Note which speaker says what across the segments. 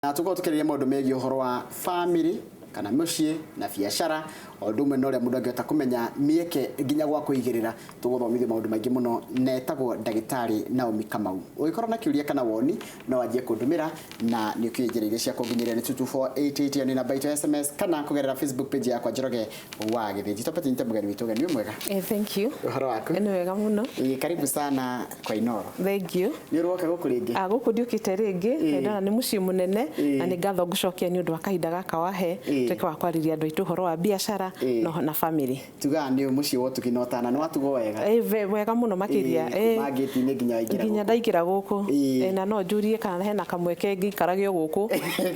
Speaker 1: Na tũkorwo tũkĩarĩria maũndũ megiĩ ũhoro wa family kana mũciĩ na biacara, o ũndũ ũmwe na ũrĩa mũndũ angĩhota kũmenya mĩeke nginya gwa kũigĩrĩra. Tũgũthomithio maũndũ maingĩ mũno na etagwo Ndagĩtarĩ Naomi Kamau. Ũngĩkorwo na kĩũria kana woni no wanjie kũndũmĩra na nĩ ũkĩũĩ njĩra iria cia kũnginyĩria nĩ 22488, ĩyo nĩ namba itũ ya SMS, kana kũgerera Facebook page yakwa Njoroge wa Gĩthĩnji. Twambe tũnyite mũgeni witũ ũgeni. Wĩ mwega?
Speaker 2: Eh, thank you.
Speaker 1: Ũhoro waku?
Speaker 2: Nĩ wega mũno.
Speaker 1: Ĩĩ, karibu sana kwa Inooro.
Speaker 2: Thank you.
Speaker 1: Nĩ ũroka gũkũ rĩngĩ?
Speaker 2: Ah, gũkũ ndiũkĩte rĩngĩ. Ndona nĩ mũciĩ mũnene na nĩ ngatho ngũcokia nĩ ũndũ wa kahinda gaka wahe tuĩke wa kwarĩria andũ aitũ ũhoro wa biacara na family.
Speaker 1: Tugaga nĩ mũciĩ wa ũtugi na ũtana, nĩ watugwo wega?
Speaker 2: Wega mũno makĩria.
Speaker 1: Kuma ngĩti-inĩ nginya waingĩra
Speaker 2: nginya ndaingĩra gũkũ. Na no njũrie kana hena kamweke ngĩikarage o gũkũ.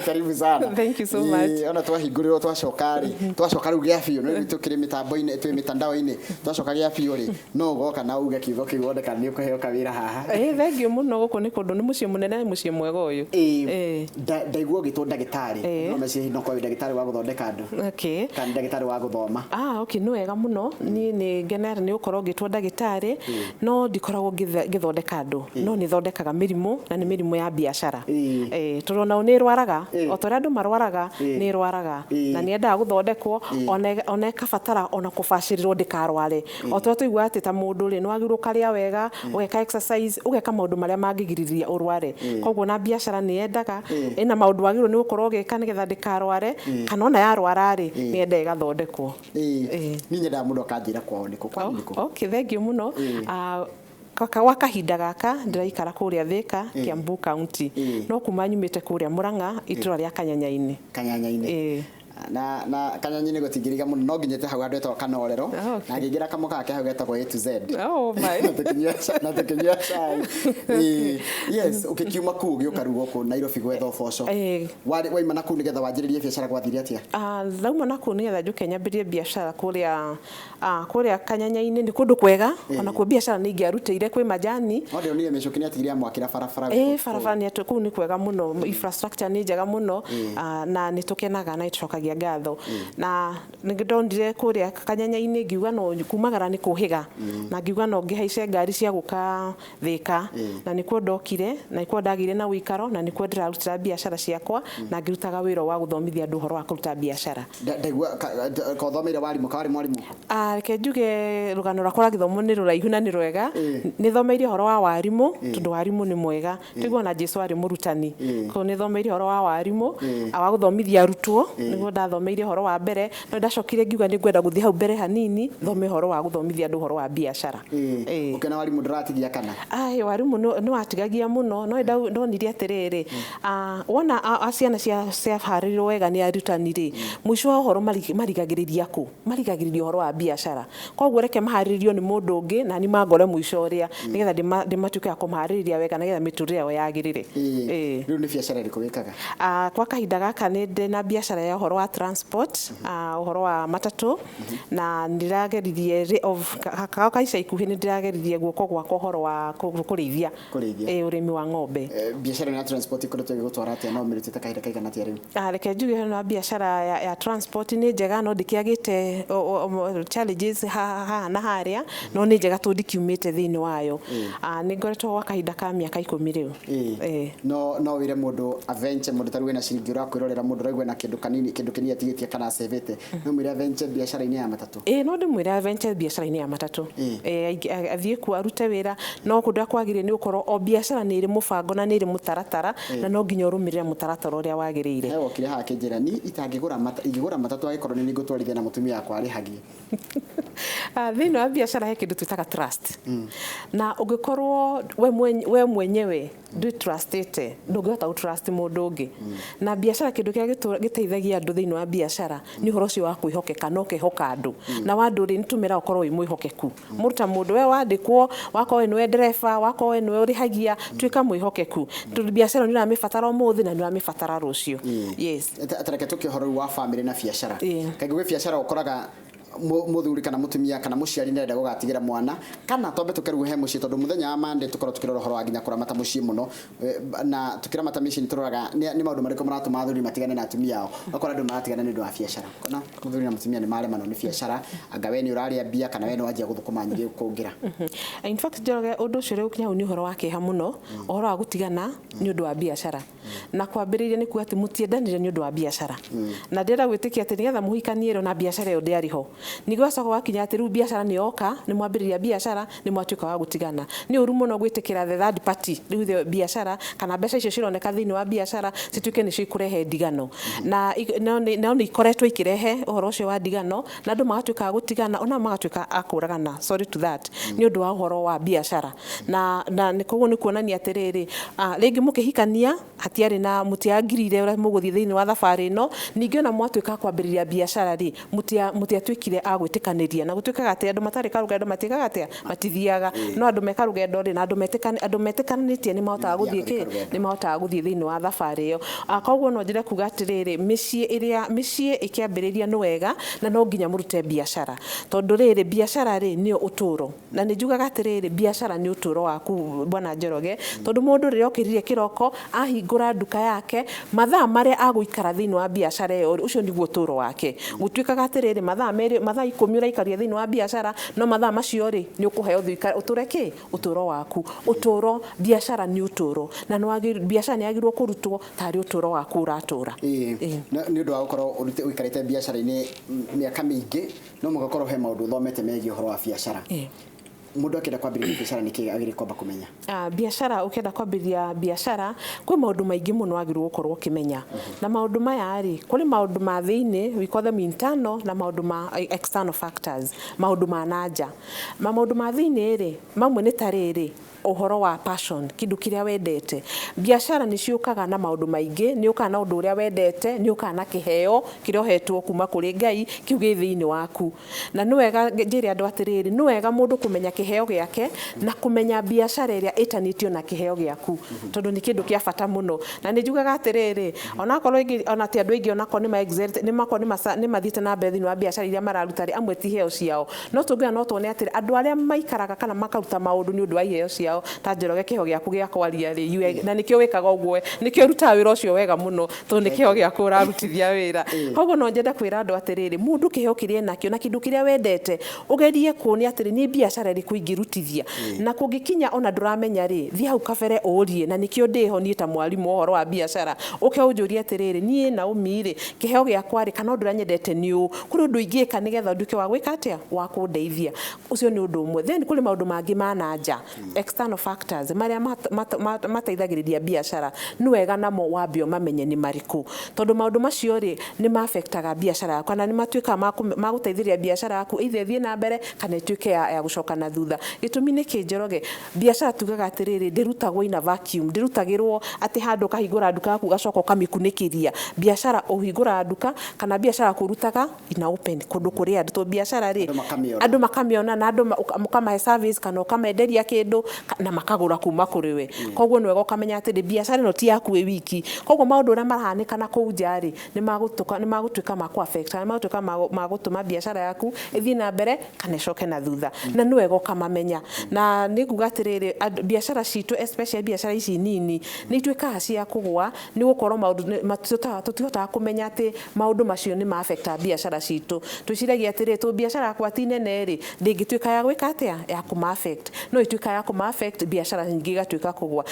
Speaker 1: Karibu sana.
Speaker 2: Thank you so much.
Speaker 1: Ona twahingũrĩrwo twacoka rĩ, twacoka rĩu gĩa biũ, nĩ tũkĩrĩ mĩtambo-inĩ, twĩ mĩtandao-inĩ, twacoka gĩa biũ rĩ, no ũgoka na uge kiugo kĩu wone kana nĩ ũkũheo kawĩra haha.
Speaker 2: Ĩĩ, thengiũ mũno, gũkũ nĩ kũndũ, nĩ mũciĩ mũnene, nĩ mũciĩ mwega ũyũ.
Speaker 1: Ndaigua ũgĩtwo ndagĩtarĩ, no meciria no korwo wĩ ndagĩtarĩ wa gũthondeka andũ kana ndagĩtarĩ wa gũthoma.
Speaker 2: Ah, okay, nĩ wega mũno. Niĩ nĩ ngenere nĩ gũkorwo ngĩtwo ndagĩtarĩ, no ndikoragwo ngĩthondeka andũ, no nĩ thondekaga mĩrimũ, na nĩ mĩrimũ ya biacara. Tondũ onao nĩ ĩrwaraga, o ta ũrĩa andũ marwaraga, nĩ ĩrwaraga, na nĩ yendaga gũthondekwo, ona ĩkabatara ona kũbacĩrĩrwo ndĩkarware. O ta ũrĩa tũiguaga atĩ ta mũndũ rĩ, nĩ wagĩrĩirwo ũkarĩa wega, ũgeka exercise, ũgeka maũndũ marĩa mangĩgirĩrĩria ũrware. Koguo ona biacara nĩ yendaga, ĩna maũndũ wagĩrĩirwo nĩ gũkorwo ũgĩka nĩgetha ndĩkarware, kana ona yarwara rĩ, nĩ yendaga ĩgathondekwo.
Speaker 1: Niĩ nyendaga mũndũ akanjĩra kwao nĩkũ, kwanyu nĩkũ?
Speaker 2: Okay, thengiũ mũno. Gwa kahinda gaka ndĩraikara kũrĩa Thĩka, Kiambu County. No kuma nyumĩte kũrĩa Mũrang'a, itũra rĩa Kanyanya-inĩ.
Speaker 1: Kanyanya-inĩ. Na Kanyanya-inĩ gũtingĩriga mũno, no nginyĩte hau handũ hetagwo Kanorero, na ngĩingĩra kamũkawa ke hau getagwo A to Z.
Speaker 2: Oh my.
Speaker 1: Na tũkĩnyua cai. Yes, ũgĩkiuma kũu ũgĩũka rĩu gũkũ Nairobi gwetha ũboco. Waima na kũu nĩgetha wanjĩrĩrie biacara gwathire atĩa?
Speaker 2: Ndauma na kũu nĩgetha njũke nyambĩrĩrie biacara kũrĩa Kanyanya-inĩ, nĩ kũndũ kwega, ona kuo biacara nĩ ingĩarutĩire, kwĩ majani.
Speaker 1: No ndĩronire Mĩcũkĩ nĩ atigire amwakĩra barabara.
Speaker 2: Ĩĩ, barabara nĩ kũu nĩ kwega mũno, infrastructure nĩ njega mũno, na nĩ tũkenaga na nĩ tũcokagia ngatho. Na nĩ ndonire kũrĩa Kanyanya-inĩ ngiuga no kumagara nĩ kũhĩga, na ngiuga no ngĩhaice ngari cia gũka Thĩka, na nĩkuo ndokire, na nĩkuo ndagĩire na ũikaro, na nĩkuo ndĩrarutĩra biacara ciakwa, na ngĩrutaga wĩra wa gũthomithia andũ ũhoro wa kũruta biacara.
Speaker 1: Ndaigua ka ũthomeire warimũ, ka warĩ mwarimũ?
Speaker 2: Reke njuge rũgano rwakwa rwa gĩthomo nĩ rũraihu na nĩ rwega. Nĩ thomeire ũhoro wa warimũ, tondũ warimũ nĩ mwega. Tũigua ona Jesu arĩ mũrutani. Koguo nĩ thomeire ũhoro wa warimũ, wa gũthomithia arutwo, nĩguo ndathomeire ũhoro wa mbere. No ndacokire ngiuga nĩ ngwenda gũthiĩ hau mbere hanini, thome ũhoro wa gũthomithia andũ ũhoro wa biacara.
Speaker 1: Ũkĩona warimũ ndũratigia kana?
Speaker 2: Aĩ, warimũ nĩ watigagia mũno, no nĩ ndonire atĩrĩrĩ, wona ciana ciaharĩrĩrio wega nĩ arutani rĩ, mũico wa ũhoro marigagĩrĩria kũ? Marigagĩrĩria ũhoro wa biacara. Koguo reke maharĩrĩrio nĩ mũndũ ũngĩ na niĩ mangore mũico ũrĩa, nĩgetha ndĩmatuĩke wa kũmaharĩrĩria wega nĩgetha mĩtũrĩre yao yagĩrĩre.
Speaker 1: Rĩu nĩ biacara ĩrĩkũ wĩkaga?
Speaker 2: Kwa kahinda gaka nĩ ndĩ na biacara ya ũhoro wa transport, ũhoro wa matatũ, na nĩ ndĩrageririe ka ica ikuhĩ nĩ ndĩrageririe guoko gwakwa ũhoro wa kũrĩithia.
Speaker 1: Kũrĩithia.
Speaker 2: Ĩĩ, ũrĩmi wa ng'ombe.
Speaker 1: Biacara ĩno ya transport ĩkoretwo ĩgĩgũtwara atĩa na ũmĩrutĩte kahinda kaigana atĩa rĩu?
Speaker 2: Reke njuge ĩno biacara ya transport nĩ njega, no ndĩkĩagĩte challenges haha na harĩa, no nĩ njega tondũ ndikiumĩte thĩinĩ wayo. Nĩ ngoretwo gwa kahinda ka mĩaka 10 rĩu.
Speaker 1: No wĩre mũndũ aventure, mũndũ ta rĩu wĩna ciringi ũrakwĩrorera, mũndũ ũraigua na kĩndũ kanini, kĩndũ kĩnini atigĩtie kana acevĩte, no mwĩre aventure biacara-inĩ ya matatũ?
Speaker 2: Ĩĩ, no ndĩmwĩre aventure biacara-inĩ ya matatũ. Athiĩ kuo arute wĩra, no kũrĩa kwagĩrĩire nĩ gũkorwo o biacara nĩ ĩrĩ mũbango na nĩ ĩrĩ mũtaratara, na no nginya ũrũmĩrĩre mũtaratara ũrĩa wagĩrĩire.
Speaker 1: He wokire haha akĩnjĩra niĩ itangĩgũra ingĩgũra matatũ angĩkorwo nĩ niĩ ngũtwarithia na mũtumia wakwa arĩhagie.
Speaker 2: Thĩinĩ wa biacara he kĩndũ twĩtaga trust. Na ũngĩkorwo we mwenyewe ndwĩ trustĩte, ndũngĩhota gũ trust mũndũ ũngĩ. Na biacara kĩndũ kĩrĩa gĩteithagia andũ thĩinĩ wa biacara nĩ ũhoro ũcio wa kwĩhokeka na ũkehoka andũ. Na wa andũ rĩ, nĩ tũmĩraga ũkorwo wĩ mwĩhokeku. Mũndũ ta mũndũ, we wandĩkwo, wakorwo we nĩwe ndereba, wakorwo we nĩwe ũrĩhagia, tuĩka mwĩhokeku. Tondũ biacara ĩno nĩ ũramĩbatara ũmũthĩ na nĩ ũramĩbatara rũciũ. Yes.
Speaker 1: Ta reke tũke ũhoro rĩu wa family na biacara. Kaingĩ gwĩ biacara ũkoraga Muthuri kana mutumia kana muciari nĩarenda gũgatigira mwana, kana twambe tũkeruhe he mũciĩ, tondũ mũthenya wa Monday tũkorwo tũkĩrora ũhoro wa nginya kũramata mũciĩ mũno, na tũkĩramata mĩciĩ nĩtũroraga nĩ maũndũ marĩkũ maratũma athuri matigane na atumia ao. Ũgakora andũ maratigana nĩ ũndũ wa biacara, kana mũthuri na mũtumia nĩ maremanwo nĩ biacara, anga we nĩ ũrarĩa mbia kana we nĩ wanjia gũthũkũma nyingĩ kũngĩra.
Speaker 2: In fact, Njoroge, ũndũ ũcio ũrĩa ũkinya hau nĩ ũhoro wa kĩeha mũno, ũhoro wa gũtigana nĩ ũndũ wa biacara. Na kwambĩrĩria nĩ kuga atĩ mũtiendanire nĩ ũndũ wa biacara, na ndĩrenda gwĩtĩkia atĩ nĩgetha mũhikanie rĩ, ona biacara ĩyo ndĩarĩ ho. Ningĩ ũgacoka ũgakinya atĩ rĩu biacara nĩ yoka, nĩ mwambĩrĩria biacara, nĩ mwatuĩka wa gũtigana. Nĩ ũru mũno gwĩtĩkĩra the third party, rĩu the biacara kana mbeca icio cironeka thĩinĩ wa biacara cituĩke nĩcio ikũrehe ndigano. Na no nĩ ikoretwo ikĩrehe ũhoro ũcio wa ndigano, na andũ magatuĩka a gũtigana, ona magatuĩka a kũragana, sorry to that, nĩ ũndũ wa ũhoro wa biacara. Na nĩ koguo nĩ kuonania atĩrĩrĩ, rĩngĩ mũkĩhikania hatiarĩ na mũtiangirire ũrĩa mũgũthiĩ thĩinĩ wa thabarĩ ĩno. Ningĩ ona mwatuĩka a kwambĩrĩria biacara rĩ, mũtiatuĩkire a gwĩtĩkanĩria, na gũtuĩkaga atĩ andũ matarĩ karũgendo matiĩkaga atĩa, matithiaga. No andũ me karũgendo rĩ, na andũ metĩkanĩtie nĩ mahotaga gũthiĩ kĩ, nĩ mahotaga gũthiĩ thĩinĩ wa thabarĩ ĩyo. Koguo no njĩre kuga atĩrĩrĩ, mĩciĩ ĩrĩa mĩciĩ ĩkĩambĩrĩria nĩ wega, na no nginya mũrute biacara, tondũ rĩrĩ, biacara rĩ, nĩyo ũtũro. Na nĩ njugaga atĩrĩrĩ, biacara nĩ ũtũro waku, bwana Njoroge, tondũ mũndũ rĩrĩa okĩrire kĩroko ahingũra nduka yake, mathaa marĩa agũikara thĩinĩ wa biacara ĩyo, ũcio nĩguo ũtũro wake. Gũtuĩkaga atĩrĩrĩ, mathaa merĩ, mathaa 10 ũraikaria thĩinĩ wa biacara, no mathaa macio rĩ, nĩ ũkũheo ũthiĩ ũtũre kĩ, ũtũro waku. Ũtũro, biacara nĩ ũtũro, na biacara nĩ yagĩrĩirwo kũrutwo tarĩ ũtũro waku ũratũra.
Speaker 1: Nĩ ũndũ wa gũkorwo ũikarĩte biacara-inĩ mĩaka mĩingĩ, no mũgakorwo he maũndũ ũthomete megiĩ ũhoro wa biacara. Mũndũ akĩenda kwambĩrĩria biacara nĩkĩ agĩrĩire kwamba kũmenya?
Speaker 2: Biacara, ũkĩenda kwambĩrĩria biacara kwĩ maũndũ maingĩ mũno wagĩrĩirwo gũkorwo ũkĩmenya. Na maũndũ maya rĩ, kũrĩ maũndũ ma thĩinĩ, we call them internal, na maũndũ ma external factors, maũndũ ma nanja. Ma maũndũ ma thĩinĩ rĩ, mamwe nĩ ta rĩrĩ, ũhoro wa passion, kĩndũ kĩrĩa wendete. Biacara nĩ ciũkaga na maũndũ maingĩ, nĩ ũkaga na ũndũ ũrĩa wendete, nĩ ũkaga na kĩheo kĩrĩa ũhetwo kuma kũrĩ Ngai, kĩu gĩ thĩinĩ waku. Na nĩ wega njĩre andũ atĩrĩrĩ, nĩ wega mũndũ kũmenya kĩheo gĩake na kũmenya biacara ĩrĩa ĩtanĩtio na kĩheo gĩaku, tondũ nĩ kĩndũ kĩa bata mũno. Na nĩ njugaga atĩrĩrĩ, onakorwo ingĩ, ona ti andũ aingĩ, onakorwo nĩ ma excel, nĩ makorwo nĩ mathiĩte na mbere thĩinĩ wa biacara iria mararuta rĩ, amwe ti iheo ciao. No tũngĩona, no tuone atĩrĩ, andũ arĩa maikaraga kana makaruta maũndũ nĩ ũndũ wa iheo ciao, ta Njoroge, kĩheo gĩaku gĩa kwaria rĩ, na nĩkĩo wĩkaga ũguo, nĩkĩo ũrutaga wĩra ũcio wega mũno, tondũ nĩ kĩheo gĩaku ũrarutithia wĩra. Koguo no nyende kwĩra andũ atĩrĩrĩ, mũndũ kĩheo kĩrĩa enakĩo na kĩndũ kĩrĩa wendete, ũgerie kuonia atĩrĩ, nĩ biacara ĩrĩkũ ingĩrutithia. Na kũngĩkinya ona ndũramenya rĩ, thiĩ hau kabere ũrie, na nĩkĩo ndĩho niĩ ta mwarimũ ũhoro wa biacara, ũke ũnjũrie atĩrĩrĩ, niĩ Naomi rĩ, kĩheo gĩakwa rĩ, kana ũndũ ũrĩa nyendete nĩ ũũ, kũrĩ ũndũ ingĩka nĩgetha nduĩke wa gwĩka atĩa, wa kũndeithia. Ũcio nĩ ũndũ ũmwe. Then kũrĩ maũndũ mangĩ ma nanja, external factors, marĩa mateithagĩrĩria biacara. Nĩ wega namo wambe ũmamenye nĩ marĩkũ, tondũ maũndũ macio rĩ, nĩ ma-affectaga biacara yaku, kana nĩ matuĩkaga ma gũteithĩrĩria biacara yaku either ĩthiĩ na mbere kana ĩtuĩke ya gũcoka na thutha. Gĩtũmi nĩ kĩ, Njoroge? Biacara tugaga atĩrĩrĩ, ndĩrutagwo in a vacuum, ndĩrutagĩrwo atĩ handũ ũkahingũra nduka yaku ũgacoka ũkamĩkunĩkĩria. Biacara ũhingũraga nduka kana biacara yaku ũrutaga in a open, kũndũ kũrĩ andũ, tondũ biacara rĩ,
Speaker 1: Andũ
Speaker 2: andũ makamĩona, na andũ ũkamahe service kana ũkamenderia kĩndũ na makagũra kuma kũrĩ we. Koguo nĩ wega ũkamenya atĩrĩ, biacara ĩno ti yaku wĩ wiki. Koguo maũndũ ũrĩa marahanĩka na kũu nja rĩ, nĩ magũtuĩka ma kũ-affect, kana nĩ magũtuĩka ma gũtũma biacara yaku ĩthiĩ na mbere kana ĩcoke na thutha. Na nĩ wega ũkamamenya. Na nĩ nguga atĩrĩrĩ, biacara citũ, especially biacara ici nini, nĩ ituĩkaga cia kũgũa nĩ gũkorwo maũndũ tũtihotaga kũmenya atĩ maũndũ macio nĩ ma-affectaga biacara citũ. Twĩciragia atĩrĩrĩ, tondũ biacara yakwa ti nene rĩ, ndĩngĩtuĩka ya gwĩka atĩa, ya kũma-affect. No ĩtuĩka ya kũma-affect, biacara nyingĩ igatuĩka kũgũa.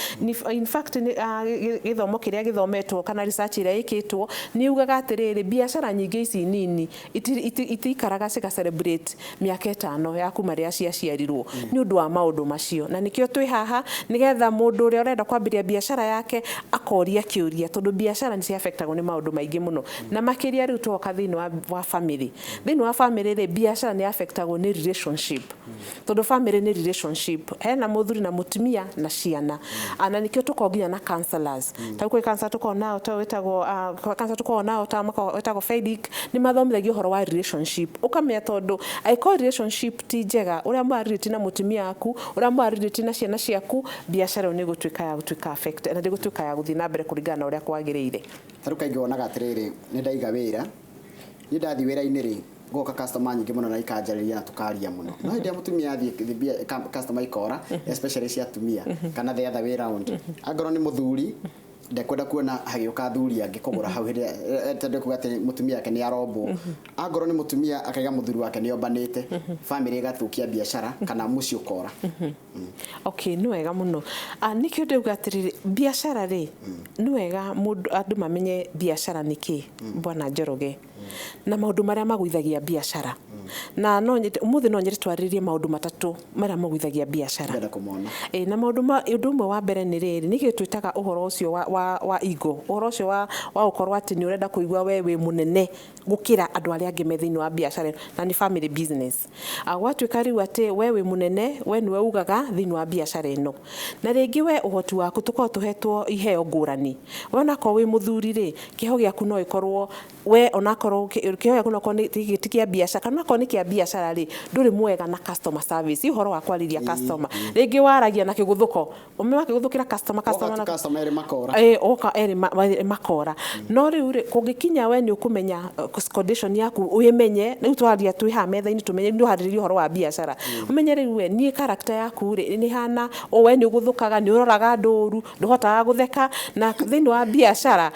Speaker 2: In fact, gĩthomo kĩrĩa gĩthometwo kana research ĩrĩa ĩkĩtwo nĩ yugaga atĩrĩrĩ, biacara nyingĩ ici nini itiikaraga ciga celebrate mĩaka 5 ya kuma rĩrĩa ciaciarirwo, nĩ ũndũ wa maũndũ macio. Na nĩkĩo twĩ haha, nĩgetha mũndũ ũrĩa ũrenda kwambĩrĩria biacara yake akoria kĩũria, tondũ biacara nĩ ciaffectagwo nĩ maũndũ maingĩ mũno. Na makĩria rĩu twoka thĩinĩ wa family. Thĩinĩ wa family rĩ, biacara nĩ affectagwo nĩ relationship, tondũ family nĩ relationship, hena mũthuri na mũtumia na ciana. Na nĩkĩo tũkoragwo nginya na counselors. Ta kwĩ counselor tũkoragwo nao, ta wĩtagwo counselor tũkoragwo nao ta wĩtagwo Fedic, nĩ mathomithagia ũhoro wa relationship. Ũkamenya tondũ angĩkorwo relationship ti njega, ũrĩa mũrarelate na mũtumia waku, ũrĩa mũrarelate na ciana ciaku, biacara ĩyo nĩ ĩgũtuĩka ya gũtuĩka affected, na ndĩgũtuĩka ya gũthiĩ na mbere kũringana na ũrĩa kwagĩrĩire.
Speaker 1: Ta rĩu kaingĩ wonaga atĩrĩrĩ, nĩ ndaiga wĩra, niĩ ndathiĩ wĩra-inĩ rĩ, Goka customer nyingĩ mũno na ikanjarĩria na tũkaria mũno, no hĩndĩ ĩrĩa mũtumia athiĩ, customer ikora, especially cia atumia kana the other way round. Angorwo nĩ mũthuri, ndekwenda kuona hagĩũka athuri angĩ kũgũra hau hĩndĩ ĩrĩa tondũ kuga atĩ mũtumia wake nĩ arombwo. Angorwo nĩ mũtumia, akaiga mũthuri wake nĩ ombanĩte, family ĩgathũkia biacara kana mũciĩ ũkora.
Speaker 2: Okay, nĩ wega mũno. Nĩkĩo ndauga atĩrĩrĩ, biacara rĩ, nĩ wega mũndũ, andũ mamenye biacara nĩ kĩ, bwana Njoroge, na maũndũ marĩa magũithagia biacara. Na no nyende ũmũthĩ, no nyende twarĩrĩrie maũndũ matatũ marĩa magũithagia biacara.
Speaker 1: Ndĩrenda kũmona.
Speaker 2: Ĩ, na maũndũ ma ũndũ ũmwe wa mbere nĩ rĩrĩ, nĩkĩo twĩtaga ũhoro ũcio wa ego, ũhoro ũcio wa gũkorwo atĩ nĩ ũrenda kũigua we wĩ mũnene gũkĩra andũ arĩa angĩ me thĩinĩ wa biacara ĩno, na nĩ family business. Gwatuĩka rĩu atĩ we wĩ mũnene, we nĩwe ugaga thĩinĩ wa biacara ĩno, na rĩngĩ we ũhoti waku, tũkoragwo tũhetwo iheo ngũrani. We onakorwo wĩ mũthuri rĩ, kĩheo gĩaku no ĩkorwo we, onakorwo kĩheo gĩaku nokorwo nĩ ti kĩa biacara, kana onakorwo nĩ kĩa biacara rĩ, ndũrĩ mwega na customer service, ũhoro wa kwarĩria customer. Rĩngĩ waragia na kĩgũthũko, ũme wakĩgũthũkĩra customer, customer
Speaker 1: na customer erĩ makora.
Speaker 2: Ĩ, oka erĩ makora. No rĩu rĩ, kũngĩkinya we nĩ ũkũmenya condition yaku, wĩmenye. Rĩu twaria twĩ haha metha-inĩ, tũmenye nĩ ũharĩrĩrie ũhoro wa biacara, ũmenye rĩu we niĩ character yaku rĩ nĩ hana o, we nĩ ũgũthũkaga, nĩ ũroraga andũ ũru, ndũhotaga gũtheka, na thĩinĩ wa biacara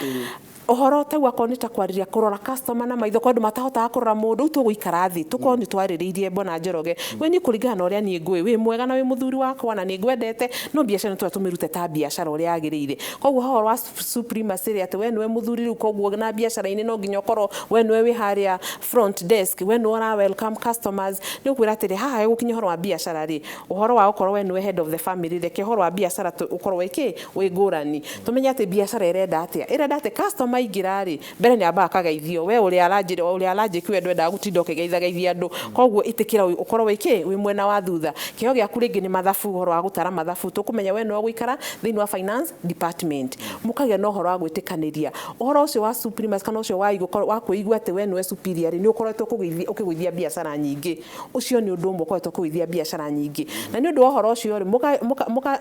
Speaker 2: ũhoro tau akorwo nĩ ta kwarĩria, kũrora customer na maitho, kwa andũ matahotaga kũrora mũndũ. Rĩu tũgũikara thĩ tũkorwo nĩ twarĩrĩirie, mbona Njoroge, we niĩ kũringana na ũrĩa niĩ ngũĩ, wĩ mwega na wĩ mũthuri wakwa na nĩ ngwendete, no biacara nĩ tũmĩrute ta biacara ũrĩa yagĩrĩire. Koguo ũhoro wa supremacy rĩ, atĩ we nĩwe mũthuri rĩu, koguo na biacara-inĩ no nginya ũkorwo we nĩwe wĩ harĩa front desk, we nĩwe ũra welcome customers. Nĩ ũkwĩra atĩrĩ, haha gũkinya ũhoro wa biacara rĩ, ũhoro wa gũkorwo we nĩwe head of the family, reke ũhoro wa biacara ũkorwo wĩ kĩ, wĩ ngũrani. Tũmenye atĩ biacara ĩrenda atĩa, ĩrenda atĩ customer aingĩra rĩ, mbere nĩ ambaga akageithio. We ũrĩa aranjĩra, ũrĩa aranjĩki, we ndwendaga gũtinda ũkĩgeithagaithia andũ, koguo ĩtĩkĩra ũkorwo wĩ kĩ, wĩ mwena wa thutha. Kĩheo gĩaku rĩngĩ nĩ mathabu, ũhoro wa gũtara mathabu, tũkũmenya we nĩwe ũgũikara thĩinĩ wa finance department. Mũkagĩa na ũhoro wa gwĩtĩkanĩria. Ũhoro ũcio wa supremacy kana ũcio wa ego, wa kwĩigua atĩ we nĩwe superior rĩ, nĩ ũkoretwo ũkĩgũithia biacara nyingĩ. Ũcio nĩ ũndũ ũmwe ũkoretwo ũkĩgũithia biacara nyingĩ. Na nĩ ũndũ wa ũhoro ũcio rĩ,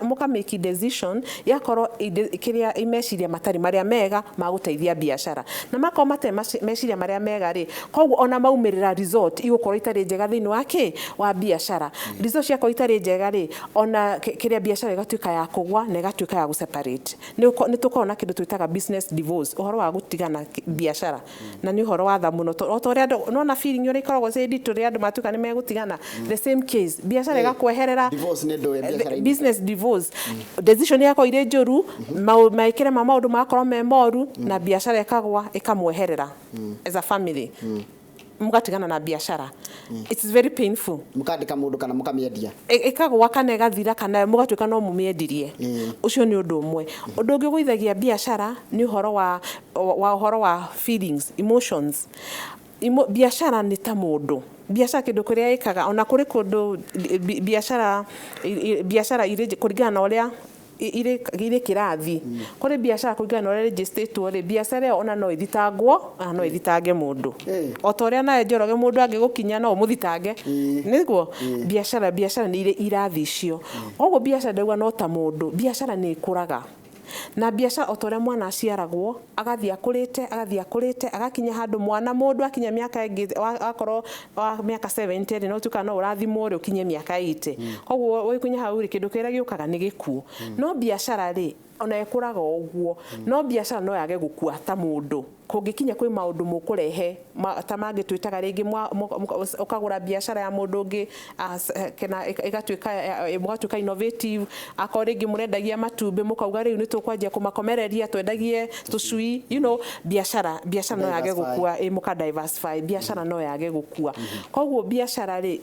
Speaker 2: mũka make decision yakorwo kĩrĩa meciria matarĩ marĩa mega ma gũteithia biacara, na makorwo matarĩ meciria marĩa mega rĩ, koguo ona maumĩrĩra, result igũkorwo itarĩ njega thĩinĩ wa kĩ, wa biacara. Result ciakorwo itarĩ njega rĩ, ona kĩrĩa biacara ĩgatuĩka ya kũgwa na ĩgatuĩka ya gũseparate. Nĩ tũkoragwo na kĩndũ twĩtaga business divorce, ũhoro wa gũtigana biacara, na nĩ ũhoro wa tha mũno, o ta ũrĩa andũ nona feeling ũrĩa ikoragwo ciĩ nditũ rĩrĩa andũ matuĩka nĩ megũtigana. The same case, biacara ĩgakweherera.
Speaker 1: Divorce nĩ ndũĩ biacara-inĩ.
Speaker 2: Business divorce, decision yakwa irĩ njũru, mekĩre ma maũndũ magakorwo me moru, na biacara ĩkagwa, ĩkamweherera as a family, mũgatigana na biacara. It's very painful.
Speaker 1: Mũkandĩka mũndũ kana mũkamĩendia.
Speaker 2: Ĩkagwa kana ĩgathira kana mũgatuĩka no mũmĩendirie. Ũcio nĩ ũndũ ũmwe. Ũndũ ũngĩ ũgũithagia biacara nĩ ũhoro wa ũhoro wa feelings, emotions. Biacara nĩ ta mũndũ. Biacara kĩndũ kĩrĩa ĩkaga, ona kũrĩ kũndũ biacara irĩ kũringana na ũrĩa irĩ kĩrathi, kũrĩ biacara kũringana na ũrĩa registrĩtwo rĩ, biacara ĩyo ona no ĩthitangwo, ona no ĩthitange mũndũ. O ta ũrĩa nawe Njoroge, mũndũ angĩgũkinya no ũmũthitange. Nĩguo biacara nĩ irĩ irathi icio. Koguo biacara ndauga no ta mũndũ, biacara nĩ ĩkũraga, na biacara o ta ũrĩa mwana aciaragwo, agathiĩ akũrĩte, agathiĩ akũrĩte, agakinya handũ mwana mũndũ akinya mĩaka ĩngĩ, akorwo wa mĩaka 70 rĩ, no tuĩka no ũrathimwo rĩ, ũkinye mĩaka 80. Koguo ũgĩkinya hau rĩ, kĩndũ kĩrĩa gĩũkaga nĩ gĩkuũ. No biacara rĩ, ona ĩkũraga o ũguo, no biacara no yage gũkua ta mũndũ kũngĩkinya kwĩ maũndũ mũkũrehe ta mangĩ twĩtaga rĩngĩ ũkagũra biacara ya mũndũ ũngĩ, kana ĩgatuĩka mũgatuĩka innovative. Akorwo rĩngĩ mũrendagia matumbĩ, mũkauga rĩu nĩ tũkwanjia kũmakomereria, twendagie tũcui. Biacara no yage
Speaker 1: Diversify.
Speaker 2: gũkua. Ĩ, mũka diversify, biacara no yage gũkua. Koguo biacara rĩ,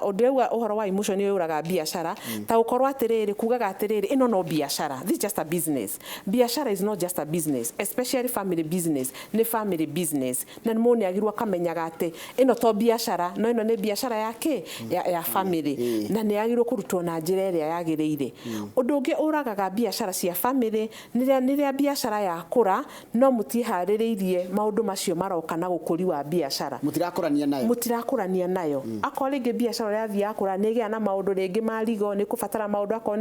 Speaker 2: ũndũ ũhoro wa emotion nĩ ũraga biacara, ta gũkorwo atĩrĩrĩ, kugaga atĩrĩrĩ, ĩno no biacara, this is just a business. Biacara is not just a business, especially family business. Nĩ family business, na mũndũ nĩ agĩrĩirwo akamenyaga atĩ ĩno to biacara, no ĩno nĩ biacara ya kĩ, ya family, na nĩ yagĩrĩirwo kũrutwo na njĩra ĩrĩa yagĩrĩire. Ũndũ ũngĩ ũragaga biacara cia family nĩ rĩrĩa biacara yakũra no mũtiharĩrĩirie maũndũ macio maroka na gũkũri wa biacara.
Speaker 1: Mũtirakũrania nayo.
Speaker 2: Mũtirakũrania nayo. Akorwo rĩngĩ Rĩngĩ biacara ũrĩa yathiĩ yakũra nĩ ĩgĩa na maũndũ rĩngĩ ma legal, nĩ kũbatara maũndũ akorwo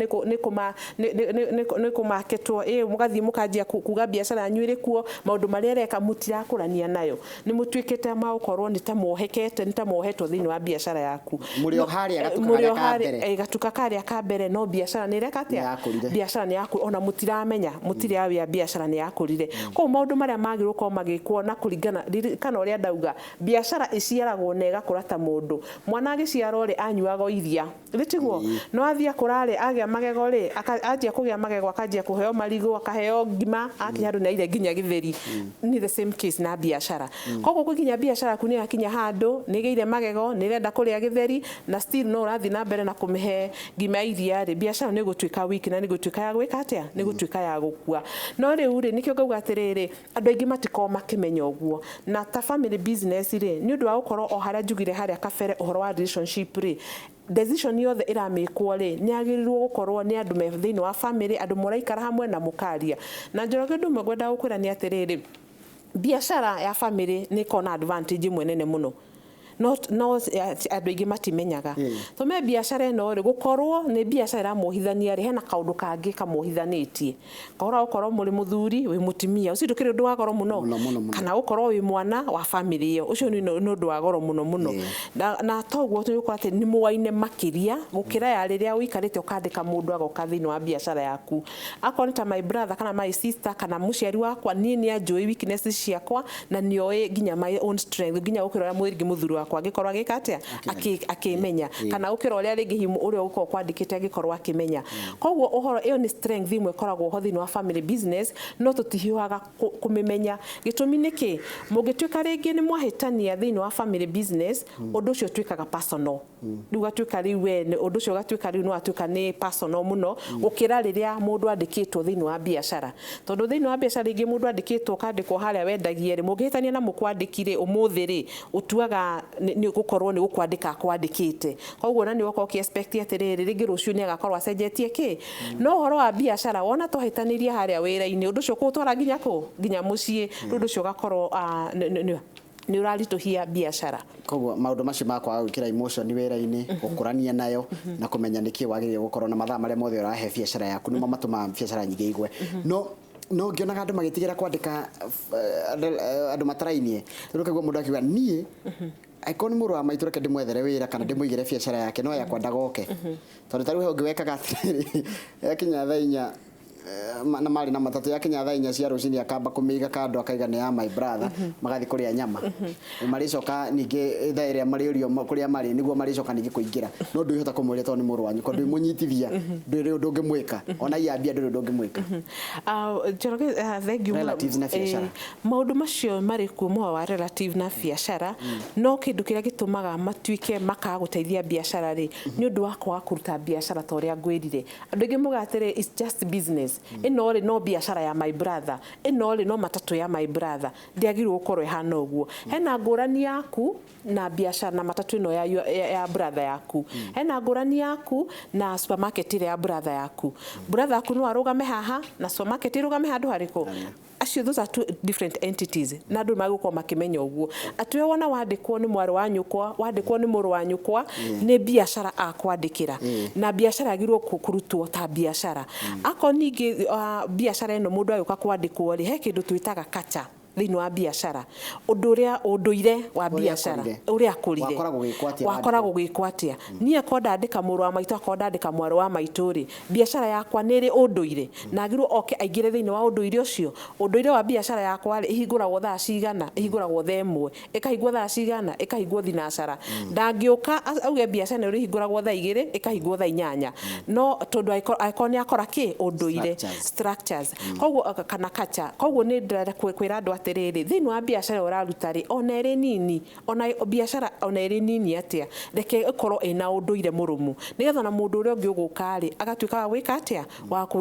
Speaker 2: nĩ kũmaketwo, ĩ mũgathiĩ mũkanjia kuga biacara yanyu ĩrĩ kuo, maũndũ marĩa ĩreka mũtirakũrania nayo, nĩ mũtuĩkĩte ma gũkorwo nĩ ta mwohekete, nĩ ta mwohetwo thĩinĩ wa biacara yaku.
Speaker 1: Mũrĩ o harĩa gatuka karĩa ka mbere.
Speaker 2: Gatuka karĩa ka mbere, no biacara nĩ ĩreka atĩa? Biacara nĩ yakũrire, ona mũtiramenya, mũtirĩ aware biacara nĩ yakũrire. Koguo maũndũ marĩa magĩrĩirwo gũkorwo magĩkwo na kũringana, ririkana ũrĩa ndauga, biacara ĩciaragwo na ĩgakũra ta mũndũ. Mwana agĩciarwo rĩ, anyuaga o iria, rĩtiguo? No athiĩ akũra rĩ, agĩa magego rĩ, anjia kũgĩa magego akanjia kũheo marigũ, akaheo ngima, akinya handũ nĩ aire nginya gĩtheri. Nĩ the same case na biacara. Koguo gũkinya biacara yaku nĩ yakinya handũ, nĩ ĩgĩire magego, nĩ ĩrenda kũrĩa gĩtheri, na still no ũrathiĩ na mbere na kũmĩhe ngima ya iria rĩ, biacara nĩ ĩgũtuĩka weak na nĩ ĩgũtuĩka ya gwĩka atĩa? Nĩ ĩgũtuĩka ya gũkua. No rĩu rĩ, nĩkĩo ngauga atĩrĩrĩ, andũ aingĩ matikoragwo makĩmenya ũguo. Na ta family business rĩ, nĩ ũndũ wa gũkorwo o harĩa njugire harĩa kabere ũhoro wa relationship rĩ, decision yothe ĩramĩkwo rĩ, nĩ yagĩrĩirwo gũkorwo nĩ andũ me thĩinĩ wa family, andũ mũraikara hamwe na mũkaria. Na Njoroge, ũndũ ũmwe ngwenda gũkwĩra nĩ atĩrĩrĩ, biacara ya family nĩ ĩkoragwo na advantage ĩmwe nene mũno, no no andũ aingĩ matimenyaga. Tũme biacara ĩno rĩ, gũkorwo nĩ biacara ĩramuohithania rĩ, hena kaũndũ kangĩ kamuohithanĩtie, kahora gũkorwo mũrĩ mũthuri wĩ mũtumia, ũcio ndũkĩrĩ ũndũ wa goro mũno?
Speaker 1: Mũno, mũno, mũno.
Speaker 2: Kana gũkorwo wĩ mwana wa family ĩyo, ũcio nĩ ũndũ wa goro mũno mũno. Na toguo tũgũkorwo atĩ nĩ mũaine makĩria gũkĩra ya rĩrĩa ũikarĩte ũkandĩka mũndũ agoka thĩinĩ wa biacara yaku. Akorwo nĩ ta my brother kana my sister kana mũciari wakwa, niĩ nĩ anjũĩ weaknesses ciakwa na nĩ oĩ nginya my own strength, nginya gũkĩra ũrĩa rĩngĩ mũthuri wakwa angĩkorwo agĩka atĩa, akĩmenya, kana gũkĩra ũrĩa rĩngĩ hihi ũrĩa ũgũkorwo kwandĩkĩte angĩkorwo akĩmenya. Koguo ũhoro ĩyo nĩ strength ĩmwe ĩkoragwo ho thĩinĩ wa family business, no tũtihiũhaga kũmĩmenya. Gĩtũmi nĩ kĩ? Mũngĩtuĩka rĩngĩ nĩ mwahĩtania thĩinĩ wa family business, ũndũ ũcio ũtuĩkaga personal. Rĩu ũgatuĩka rĩu we ũndũ ũcio ũgatuĩka rĩu nĩ watuĩka nĩ personal mũno gũkĩra rĩrĩa mũndũ andĩkĩtwo thĩinĩ wa biacara. Tondũ thĩinĩ wa biacara rĩngĩ mũndũ andĩkĩtwo ũkandĩkwo harĩa wendagie rĩ, mũngĩhĩtania na mũkwandĩki rĩ, ũmũthĩ rĩ, ũtuaga nĩ gũkorwo nĩ gũkwandĩka akwandĩkĩte. Koguo na nĩ ũgakorwo ũkĩ expect atĩrĩrĩ, rĩngĩ rũciũ nĩ agakorwo acenjetie kĩ. No ũhoro wa biacara, wona twahĩtanĩria harĩa wĩra-inĩ, ũndũ ũcio ũkũũtwara nginya kũ? Nginya mũciĩ. Rĩu ũndũ ũcio ũgakorwo nĩ ũraritũhia biacara.
Speaker 1: Koguo maũndũ macio ma kwaga gwĩkĩra emotion wĩra-inĩ, gũkũrania nayo, na kũmenya nĩkĩ wagĩrĩire gũkorwo na mathaa marĩa mothe ũrahe biacara yaku, nĩmo matũmaga biacara nyingĩ igwe. No ngĩonaga andũ magĩtigĩra kwandĩka andũ matarainie, rĩu ũkaigua mũndũ akiuga, niĩ angĩkorwo nĩ mũrũ wa maitũ, reke ndĩmwethere wĩra kana ndĩmũigĩre biacara yake, no yakwa ndagoke. Tondũ ta rĩu he ũngĩ wekaga atĩrĩrĩ, yakinya thaa 4 na marĩ na matatũ, yakinya thaa 4 cia rũcinĩ akamba kũmĩiga kando, akaiga nĩ ya my brother, magathiĩ kũrĩa nyama, marĩcoka ningĩ thaa ĩrĩa marĩũrio kũrĩa marĩ nĩguo marĩcoka ningĩ kũingĩra. No ndũhota kũmwĩra tondũ nĩ mũrũ wanyu, tondũ ndwĩmũnyitithia, ndũrĩ ũndũ ũngĩmwĩka, ona iya mbia ndũrĩ ũndũ ũngĩmwĩka.
Speaker 2: Njoroge, thank you mũno.
Speaker 1: Relatives na biacara.
Speaker 2: Maũndũ macio marĩ kuo mũhoro wa relative na biacara, no kĩndũ kĩrĩa gĩtũmaga matuĩke makaga gũteithia biacara rĩ, nĩ ũndũ wa kwaga kũruta biacara ta ũrĩa ngwĩrire. Andũ aingĩ muga atĩrĩ, it's just business, ĩno rĩ no biacara ya my brother, ĩno rĩ no matatũ ya my brother. Ndĩagĩrĩirwo gũkorwo ĩhana ũguo. Hena ngũrani yaku na biacara na matatũ ĩno ya brother yaku, hena ngũrani yaku na supermarket ĩrĩa ya brother yaku. Brother yaku no arũgame haha na supermarket ĩrũgame handũ harĩkũ? Acio those are two different entities, na andũ magũkorwo makĩmenya ũguo atĩ we wona wandĩkwo nĩ mwarĩ wa nyũkwa, wandĩkwo nĩ mũrũ wa nyũkwa, nĩ biacara akwandĩkĩra, na biacara yagĩrĩirwo kũrutwo ta biacara. Akorwo ningĩ biacara ĩno mũndũ agĩũka kwandĩkwo rĩ, he kĩndũ twĩtaga culture thĩinĩ wa biacara, ũndũ ũrĩa ũndũire wa biacara, ũrĩa akũrire.
Speaker 1: Wakoragwo gĩkwo atĩa?
Speaker 2: Wakoragwo gwĩkwo atĩa. Niĩ akorwo ndandĩka mũrũ wa maitũ, akorwo ndandĩka mwarĩ wa maitũ rĩ, biacara yakwa nĩ ĩrĩ ũndũire na agĩrĩirwo oke aingĩre thĩinĩ wa ũndũire ũcio. Ũndũire wa biacara yakwa rĩ, ĩhingũragwo thaa cigana? Ĩhingũragwo thaa 1. Ĩkahingwo thaa cigana? Ĩkahingwo thinacara. Ndangĩũka auge biacara ĩno ĩhingũragwo thaa 2, ĩkahingwo thaa 8, no tondũ angĩkorwo nĩ akora kĩ ũndũire,
Speaker 1: Structures.
Speaker 2: Structures. Koguo kana culture. Koguo nĩ ndĩrenda kwĩra andũ atĩrĩrĩ, thĩinĩ wa biacara ĩyo ũraruta rĩ, ona ĩrĩ nini, ona biacara ona ĩrĩ nini atĩa, reke ĩkorwo ĩna ũndũire mũrũmu, nĩgetha ona mũndũ ũrĩa ũngĩ ũgũka rĩ, agatuĩka wa gwĩka atĩa,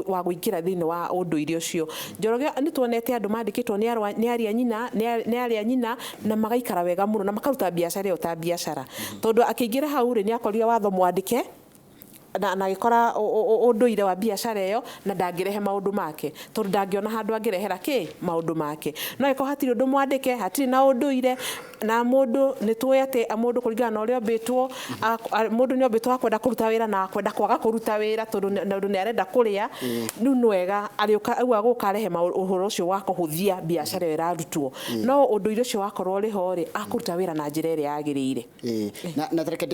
Speaker 2: wa kũingĩra thĩinĩ wa ũndũire ũcio. Njoroge, nĩ tuonete andũ mandĩkĩtwo nĩ arĩa nyina, nĩ arĩa nyina, na magaikara wega mũno na makaruta biacara ĩyo ta biacara, tondũ akĩingĩra hau rĩ, nĩ akorire watho mwandĩke na agĩkora ũndũire wa biacara ĩyo, na ndangĩrehe maũndũ make tondũ ndangĩona handũ angĩrehera kĩ maũndũ make. No angĩkorwo hatirĩ ũndũ mwandĩke, hatirĩ na ũndũire, Na mũndũ nĩ tũĩ atĩ mũndũ kũringana na ũrĩa ombĩtwo, mũndũ nĩ ombĩtwo akwenda kũruta wĩra na akwenda kwaga kũruta wĩra tondũ nĩ arenda kũrĩa. Rĩu nĩ wega arĩũka rĩu agũka arehe ũhoro ũcio wa kũhũthia biacara ĩyo ĩrarutwo, no ũndũire ũcio wakorwo ũrĩ ho rĩ, akũruta wĩra na njĩra ĩrĩa yagĩrĩire.
Speaker 1: Na tareke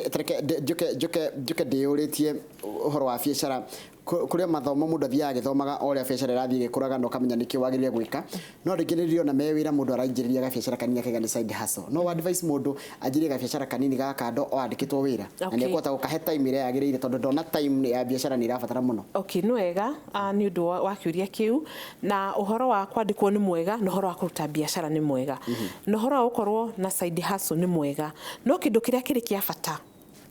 Speaker 1: njuke ndĩyũrĩtie ũhoro wa biacara. Kũrĩ mathomo mũndũ athiaga agĩthomaga o ũrĩa biacara ĩrathiĩ ĩgĩkũraga na ũkamenya nĩkĩ wagĩrĩire gwĩka, no rĩngĩ nĩ ndĩrona me wĩra mũndũ araingĩrĩria gabiacara kanini akaiga nĩ side hustle. No advice mũndũ anjĩrĩrie gabiacara kanini ga kando o andĩkĩtwo wĩra na nĩ ekũhota gũkahe time ĩrĩa yagĩrĩire, tondũ ndona time ya biacara nĩ ĩrabatara mũno?
Speaker 2: Okay, nĩ wega nĩ ũndũ wa kĩũria kĩu. Na ũhoro wa kwandĩkwo nĩ mwega, na ũhoro wa kũruta biacara nĩ mwega, na ũhoro wa gũkorwo na side hustle nĩ mwega, no kĩndũ kĩrĩa kĩrĩ kĩa bata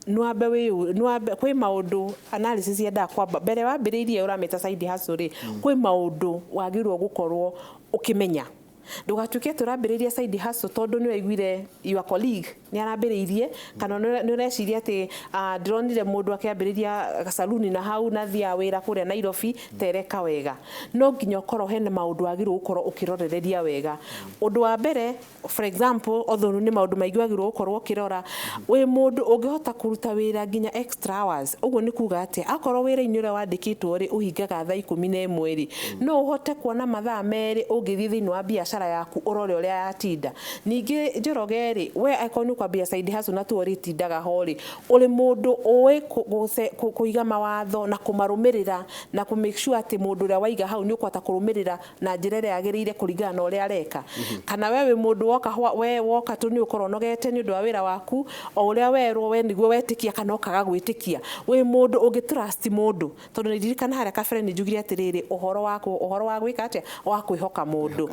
Speaker 2: nwambe wĩ nwambe kwĩ maũndũ analysis yendaga kwamba mbere wambĩrĩirie ũramĩta side hustle rĩ, kwĩ maũndũ wagĩrĩirwo gũkorwo ũkĩmenya. Ndũgatuĩke atĩ ũrambĩrĩria side hustle tondũ nĩ ũraiguire your colleague nĩ arambĩrĩirie, kana nĩ ũreciria atĩ ndĩronire mũndũ akĩambĩrĩria saluni na hau na thiaga wĩra kũrĩa Nairobi. Tereka wega, no nginya ũkorwo hena maũndũ wagĩrĩirwo gũkorwo ũkĩrorereria wega. Ũndũ wa mbere, for example, although nĩ maũndũ maingĩ wagĩrĩirwo gũkorwo ũkĩrora, wĩ mũndũ ũngĩhota kũruta wĩra nginya extra hours? Ũguo nĩ kuga atĩa? Akorwo wĩra-inĩ ũrĩa wandĩkĩtwo rĩ, ũhingaga thaa 11 rĩ, no ũhote kuona mathaa 2 ũngĩthiĩ thĩinĩ wa biacara yaku ũrore ũrĩa yatinda? Ningĩ Njoroge rĩ, we angĩkorwo nĩ ũkwambia side hustle na tuo ũrĩtindaga ho rĩ, ũrĩ mũndũ ũĩ kũiga mawatho na kũmarũmĩrĩra na kũ make sure atĩ mũndũ ũrĩa waiga hau nĩ ũkũhota kũrũmĩrĩra na njĩra ĩrĩa yagĩrĩire kũringana na ũrĩa areka? Kana we wĩ mũndũ woka we woka tu nĩ ũkorwo ũnogete nĩ ũndũ wa wĩra waku, o ũrĩa werwo we nĩguo wetĩkia kana ũkaga gwĩtĩkia? Wĩ mũndũ ũngĩ trust mũndũ? Tondũ nĩ ndirikana harĩa kabere nĩ njugire atĩrĩrĩ, ũhoro wa gwĩka atĩa, wa kwĩhoka mũndũ,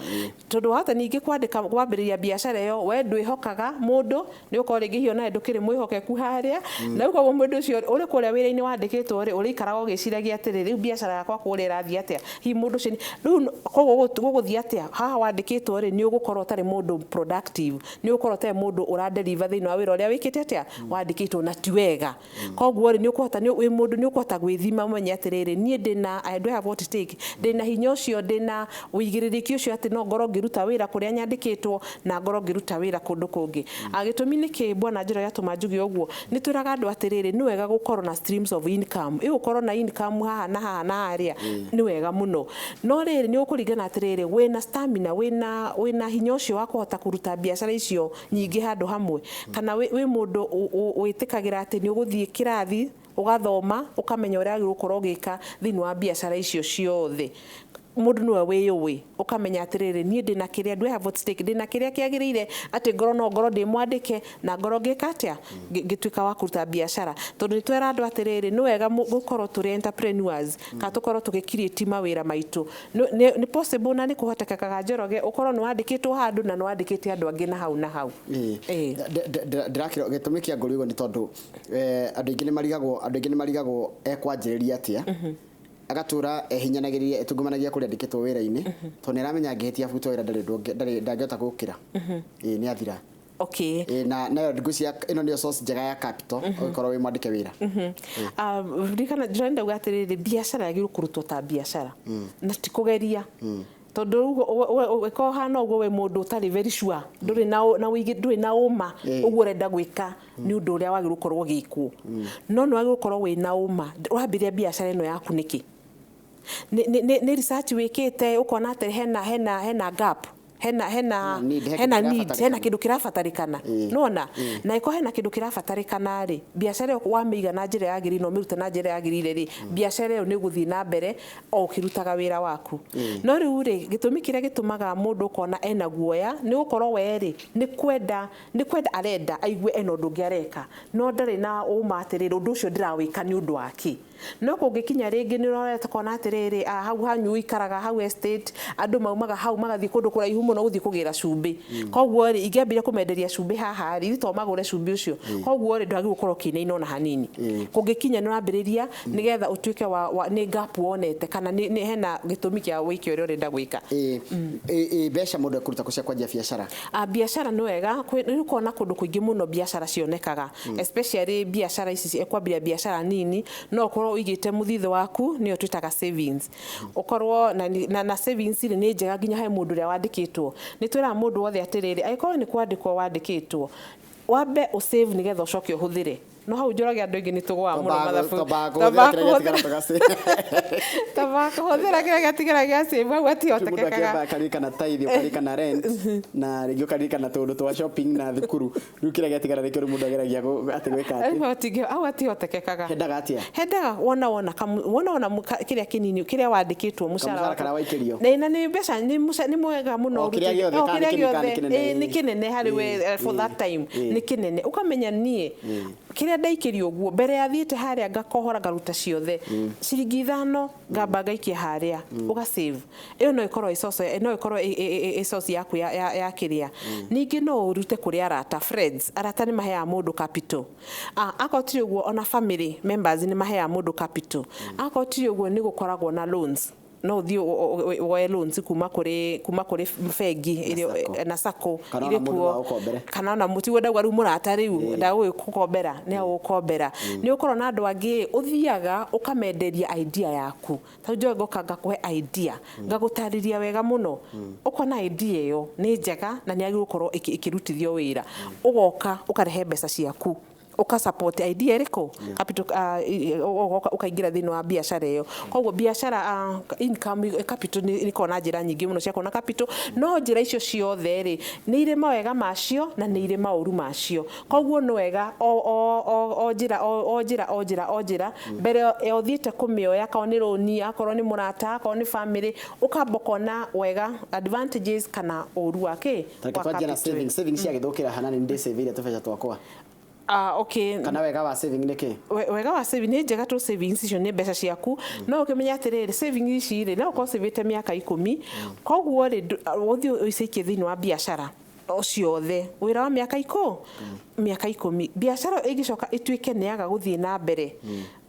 Speaker 2: tondũ wahota ningĩ kwandĩka kwambĩrĩria biacara ĩyo, we ndwĩhokaga mũndũ, nĩ ũkorwo rĩngĩ hihi onawe ndũkĩrĩ mwĩhokeku harĩa, na rĩu koguo mũndũ ũcio ũrĩ kũrĩa wĩra-inĩ wandĩkĩtwo rĩ, ũrĩikaraga ũgĩciragia atĩrĩ, rĩu biacara yakwa kũrĩa ĩrathiĩ atĩa? Hihi mũndũ ũcio rĩu koguo gũgũthiĩ atĩa haha wandĩkĩtwo rĩ? Nĩ ũgũkorwo ũtarĩ mũndũ productive, nĩ ũgũkorwo ũtarĩ mũndũ ũradeliver thĩinĩ wa wĩra ũrĩa wĩkĩte atĩa, wandĩkĩtwo, na ti wega. Koguo rĩ, nĩ ũkũhota wĩ mũndũ nĩ ũkũhota gwĩthima ũmenye atĩrĩrĩ, niĩ ndĩna, I do have what it take, ndĩna hinya ũcio, ndĩna ũigĩrĩrĩki ũcio atĩ no ngorwo ngĩruta wĩra kũrĩa nyandĩkĩtwo na ngorwo ngĩruta wĩra kũndũ kũngĩ? Gĩtũmi nĩ kĩ, bwana Njoroge, gĩatũma njuge ũguo? Nĩ twĩraga andũ atĩrĩrĩ, nĩ wega gũkorwo na streams of income. Ĩ ũkorwo na income haha na haha na harĩa nĩ wega mũno, no rĩrĩ, nĩ ũkũringana atĩrĩrĩ, wĩna stamina, wĩna hinya ũcio wa kũhota kũruta biacara icio nyingĩ handũ hamwe, kana wĩ mũndũ wĩtĩkagĩra atĩ nĩ ũgũthiĩ kĩrathi ũgathoma ũkamenya ũrĩa wagĩrĩirwo gũkorwo ũgĩka thĩinĩ wa biacara icio ciothe? Mũndũ nĩwe wĩyũĩ, ũkamenya atĩrĩrĩ, niĩ ndĩna kĩrĩa, do I have what it take, ndĩna kĩrĩa kĩagĩrĩire atĩ ngorwo no ngorwo ndĩ mwandĩke na ngorwo ngĩka atĩa, ngĩtuĩka wa kũruta biacara? Tondũ nĩ twera andũ atĩrĩrĩ, nĩ wega gũkorwo tũrĩ entrepreneurs kana tũkorwo tũgĩ create mawĩra maitũ. Nĩ possible na nĩ kũhotekekaga, Njoroge, ũkorwo nĩ wandĩkĩtwo handũ na nĩ wandĩkĩte andũ angĩ na hau na hau.
Speaker 1: Ndĩrakĩrwo gĩtũmi kĩa ngũri ũguo nĩ tondũ andũ aingĩ nĩ marigagwo ekwanjĩrĩria atĩa, agatũra ehinyanagĩrĩria, etungumanagia kũrĩa andĩkĩtwo wĩra-inĩ, tondũ nĩ aramenya angĩhĩtia abutwo wĩra ndarĩ ũndũ ndarĩ ndangĩhota gũkĩra. Ĩĩ, nĩ athira. Ĩĩ, na nayo ngwĩciria ĩno nĩyo source njega ya capital ũngĩkorwo wĩ mwandĩke wĩra.
Speaker 2: Ririkana ndĩrenda ndauga atĩrĩrĩ, biacara yagĩrĩirwo kũrutwo ta biacara na ti kũgeria, tondũ rĩu ĩkorwo hana ũguo we mũndũ ũtarĩ very sure, ndũrĩ na ndũrĩ na ũma ũguo ũrenda gwĩka nĩ ũndũ ũrĩa wagĩrĩirwo gũkorwo ũgĩkwo. No nĩ wagĩrĩirwo gũkorwo wĩna ũma ũrambĩrĩria biacara ĩno yaku nĩkĩ. Nĩ research wĩkĩte ũkona atĩ hena gap, hena
Speaker 1: Hena need, he
Speaker 2: hena
Speaker 1: kĩndũ
Speaker 2: need, hena
Speaker 1: kĩrabatarĩkana.
Speaker 2: Kĩndũ kĩrabatarĩkana. Nona na ĩkorwo hena kĩndũ kĩrabatarĩkana rĩ, biacara ĩyo wamĩiga na njĩra yagĩrĩire na ũmĩrute na njĩra yagĩrĩire rĩ, biacara ĩyo nĩ ĩgũthiĩ na mbere o ũkĩrutaga wĩra waku. No rĩu rĩ, gĩtũmi kĩrĩa gĩtũmaga mũndũ ũkona ena guoya nĩ gũkorwo we rĩ, nĩ kwenda arenda aigue ena ũndũ ũngĩ areka, no ndarĩ na ũma atĩrĩrĩ, ũndũ ũcio ndĩrawĩka nĩ ũndũ wa kĩ. No kũngĩkinya rĩngĩ nĩ ũrorete ũkona atĩrĩrĩ, hau hanyu ũikaraga hau estate, andũ maumaga hau magathiĩ kũndũ kũraihu mũno gũthiĩ kũgĩra cumbĩ, koguo rĩ, ingĩambire kũmenderia cumbĩ haha rĩ, ithuĩ to magũre cumbĩ ũcio, koguo rĩ, ndwagĩrĩirwo gũkorwo ũkĩinaina ona hanini. Kũngĩkinya nĩ ũrambĩrĩria nĩgetha ũtuĩke wa nĩ gap wonete kana nĩ hena gĩtũmi kĩa wĩke ũrĩa ũrenda gwĩka.
Speaker 1: Ĩĩ, mbeca mũndũ ekũruta kũ cia kwanjia biacara?
Speaker 2: Biacara nĩ wega rĩu ũkona kũndũ kũingĩ mũno biacara cionekaga, especially biacara ici kwambĩrĩria biacara nini, no ũkorwo ũigĩte mũthithũ waku, nĩyo twĩtaga savings, ũkorwo na savings rĩ, nĩ njega nginya he mũndũ ũrĩa wandĩkĩtwo. wandĩkĩtwo. Nĩ twĩraga mũndũ wothe atĩrĩrĩ, angĩkorwo nĩ kwandĩkwo wandĩkĩtwo, wambe ũsave nĩgetha ũcoke ũhũthĩre. No hau njũrage andũ aingĩ nĩ tũgũaga mũno mathabu. Tamba kũhũthĩra kĩrĩa gĩatigara gĩa save, hau
Speaker 1: Mũndũ
Speaker 2: hatihotekekaga.
Speaker 1: akĩamba akaririkana tithe, ũkaririkana rent, na rĩngĩ ũkaririkana tũũndũ twa shopping na thukuru. Rĩu kĩrĩa gĩatigara nĩkĩo rĩu mũndũ ageragia atĩ gwĩka atĩ.
Speaker 2: Hau hatihotekekaga.
Speaker 1: Hendaga atĩa?
Speaker 2: Hendaga wona wona kĩrĩa kĩnini kĩrĩa wandĩkĩtwo mũcara
Speaker 1: Kamũcara
Speaker 2: waku.
Speaker 1: karĩa waikĩrio.
Speaker 2: Na nĩ mbeca nĩ mwega mũno.
Speaker 1: O kĩrĩa gĩothe,
Speaker 2: O
Speaker 1: kana nĩ
Speaker 2: kĩrĩa
Speaker 1: kĩnini kana nĩ
Speaker 2: gĩothe,
Speaker 1: kĩnene,
Speaker 2: ĩĩ, nĩ kĩnene harĩ we, for that time nĩ kĩnene. Ũkamenya niĩ kĩrĩa ndaikĩrio ũguo mbere ya thiĩte harĩa ngakohora ngaruta ciothe ciringi 5 ngamba ngaikia harĩa, ũga save. Ĩyo no ĩkorwo ĩ source, no ĩkorwo ĩ source yaku ya kĩrĩa. Ningĩ no ũrute kũrĩ arata, friends. Arata nĩ maheaga mũndũ capital. Akorwo ti ũguo, ona family members nĩ maheaga mũndũ capital. Akorwo ti ũguo, nĩ gũkoragwo na loans, no ũthiĩ woe loans kuma kũrĩ bengi
Speaker 1: SACCO.
Speaker 2: Na SACCO.
Speaker 1: Kana ona
Speaker 2: irĩ
Speaker 1: mũndũ
Speaker 2: kuo.
Speaker 1: no agũkombere.
Speaker 2: Kana ona mũtiguo ndauga rĩu mũrata rĩu ndagũgĩkũkombera, nĩ agũgũkombera. Nĩ ũkorwo na andũ angĩ ũthiaga ũkamenderia idea yaku. Ta rĩu njoe ngoka ngakũhe idea, ngagũtarĩria wega mũno, ũkona idea ĩyo nĩ njega na nĩ yagĩrĩirwo gũkorwo ĩkĩrutithio wĩra. Ũgoka ũkarehe mbeca ciaku, ũka support idea ĩrĩkũ, capital, ũgoka ũkaingĩra thĩinĩ wa biacara ĩyo. Koguo biacara, income, capital nĩ ĩkoragwo na njĩra nyingĩ mũno cia kuona capital. No njĩra icio ciothe rĩ, nĩ irĩ mawega macio na nĩ irĩ maũru macio. Koguo nĩ wega o njĩra o njĩra o njĩra o njĩra mbere ya ũthiĩte kũmĩoya, akorwo nĩ rũni, akorwo nĩ mũrata, akorwo nĩ family, ũkamba ũkona wega advantages kana ũru wa kĩ
Speaker 1: Tareke
Speaker 2: wa
Speaker 1: twanjie na
Speaker 2: capital.
Speaker 1: saving. Saving ciagĩthũkĩra hana nĩ ndĩcĩvĩire tũbeca twakwa.
Speaker 2: Ah, okay.
Speaker 1: Kana wega wa saving nĩ kĩ?
Speaker 2: Wega wa saving nĩ njega tu. Savings icio nĩ mbeca ciaku, no ũkĩmenya atĩrĩrĩ, saving ici rĩ, no ũkorwo savĩte mĩaka 10. Koguo rĩ, ũthiĩ ũcikie thĩinĩ wa biacara o ciothe, wĩra wa mĩaka 10, biacara ĩngĩcoka ĩtuĩke nĩ yaga gũthiĩ na mbere,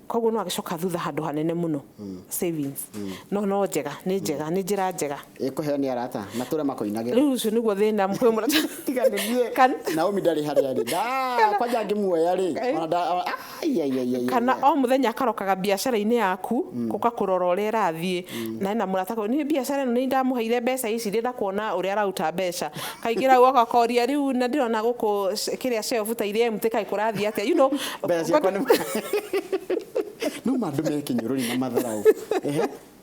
Speaker 2: koguo no agĩcoka thutha handũ hanene mũno. Savings no njega, nĩ njega, nĩ njĩra njega.
Speaker 1: Ĩkũheo nĩ arata matũre makoinagĩra.
Speaker 2: Rĩu ũcio nĩguo thĩna kwĩ mũrata.
Speaker 1: Tiga nĩ niĩ. Naomi ndarĩ harĩa rĩ. Kwanja ngĩmuoya rĩ, ona ai, ai, ai, ai,
Speaker 2: Kana
Speaker 1: ai.
Speaker 2: O mũthenya akarokaga biacara-inĩ yaku gũka kũrora ũrĩa ĩrathiĩ, na ena mũrata nĩ biacara ĩno nĩ ndamũheire mbeca ici, ndĩrenda kuona ũrĩa araruta mbeca. Kaingĩ rau agakoria rĩu na ndĩrona gũkũ kĩrĩa shelf ta iria empty, kaĩ kũrathiĩ atĩa?
Speaker 1: Mbeca ciakwa nĩ no mandũ me kĩnyũrũri na matharau. Ehe.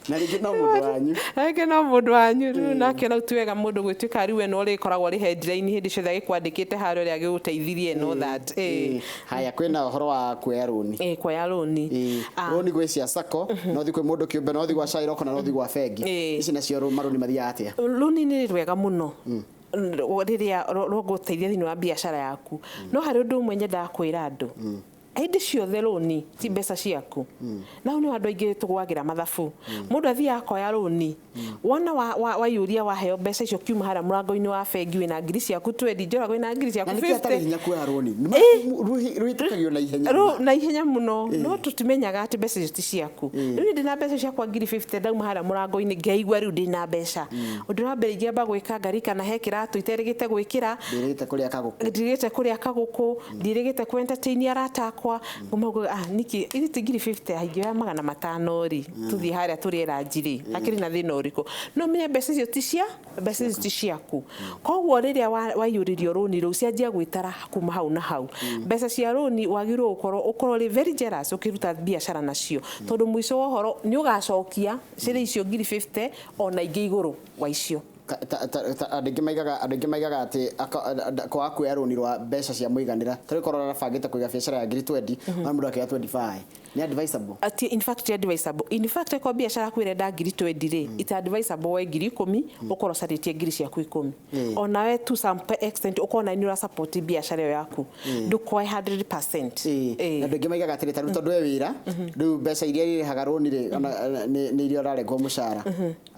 Speaker 1: Na rĩngĩ no mũndũ wanyu.
Speaker 2: Rĩngĩ no mũndũ wanyu. Rĩu nake rĩu ti wega mũndũ gwĩtuĩka rĩu we no rĩkoragwo rĩ headline hĩndĩ ciothe agĩkwandĩkĩte harĩa ũrĩa agĩgũteithirie no that.
Speaker 1: Haya, kwĩna ũhoro wa kuoya rũni.
Speaker 2: Ĩĩ, kuoya rũni.
Speaker 1: Rũni gwĩ cia SACCO, no ũthiĩ kwĩ mũndũ kĩũmbe, no ũthiĩ gwa Shylock, na no ũthiĩ gwa bengi. Ici nacio marũni mathiaga atĩa?
Speaker 2: Rũni nĩ rwega mũno rĩrĩa rũgũteithia thĩinĩ wa biacara yaku. No harĩ ũndũ ũmwe nyendaga kwĩra andũ hĩndĩ ciothe, rũni ti mbeca ciaku. Na hau nĩho andũ aingĩ tũgwagĩra mathabu. Mũndũ athiaga akoya rũni, wona waiyũria waheo mbeca icio, kiuma harĩa mũrango-inĩ wa bengi wĩna ngiri ciaku 20, Njoroge, wĩna ngiri ciaku
Speaker 1: Na nĩkĩo hatarĩ
Speaker 2: 50.
Speaker 1: Hinya kuoya rũni. Rũhĩtũkagio na ihenya.
Speaker 2: Na ihenya mũno, no tũtimenyaga atĩ mbeca icio ti ciaku. Rĩu niĩ ndĩna mbeca ciakwa ngiri 50, ndauma harĩa mũrango-inĩ ngeigua rĩu ndĩna mbeca. Ũndũ wa mbere ingĩamba gwĩka, ngarikana he kĩratũ iterĩgĩte gwĩkĩra.
Speaker 1: Ndĩrĩgĩte kũrĩa kagũkũ.
Speaker 2: Ndirĩgĩte kũrĩa kagũkũ, ndirĩgĩte kũ entertain arata akwa. Nguma ah, niki ithi ti ngiri 50, ingĩoya 500 rĩ, tuthiĩ harĩa tũrĩe ranji rĩ, hakĩrĩ na thĩna ũrĩkũ? No menye mbeca icio ti ciaku. Koguo rĩrĩa waiyũrĩrio rũni rũu, cianjia gwĩtara kuma hau na hau. Mbeca cia rũni wagĩrĩirwo gũkorwo ũkorwo ũrĩ very jealous ũkĩruta biacara nacio, tondũ mũico wa ũhoro nĩ ũgacokia cirĩ icio ngiri 50 ona ingĩ igũrũ wa icio.
Speaker 1: Andũ aingĩ maigaga atĩ kwaga kuoya rũni rwa mbeca cia mũiganĩra, ta rĩu korwo arabangĩte kũiga biacara ya ngiri 20, ona mũndũ akĩoya 25, nĩ advisable?
Speaker 2: Ati in fact ti advisable. In fact, ko biacara yaku ĩrenda ngiri 20 rĩ, it advisable woe ngiri 10, ũkorwo ũcarĩtie ngiri ciaku 10. Onawe to some extent ũkorwo na nĩ ũra support biacara ĩyo yaku, ndũkoe 100%.
Speaker 1: Na andũ aingĩ maigaga atĩrĩ, ta rĩu tondũ we wĩra rĩu mbeca iria irĩhaga rũni rĩ, ona nĩ iria ũrarengwo mũcara,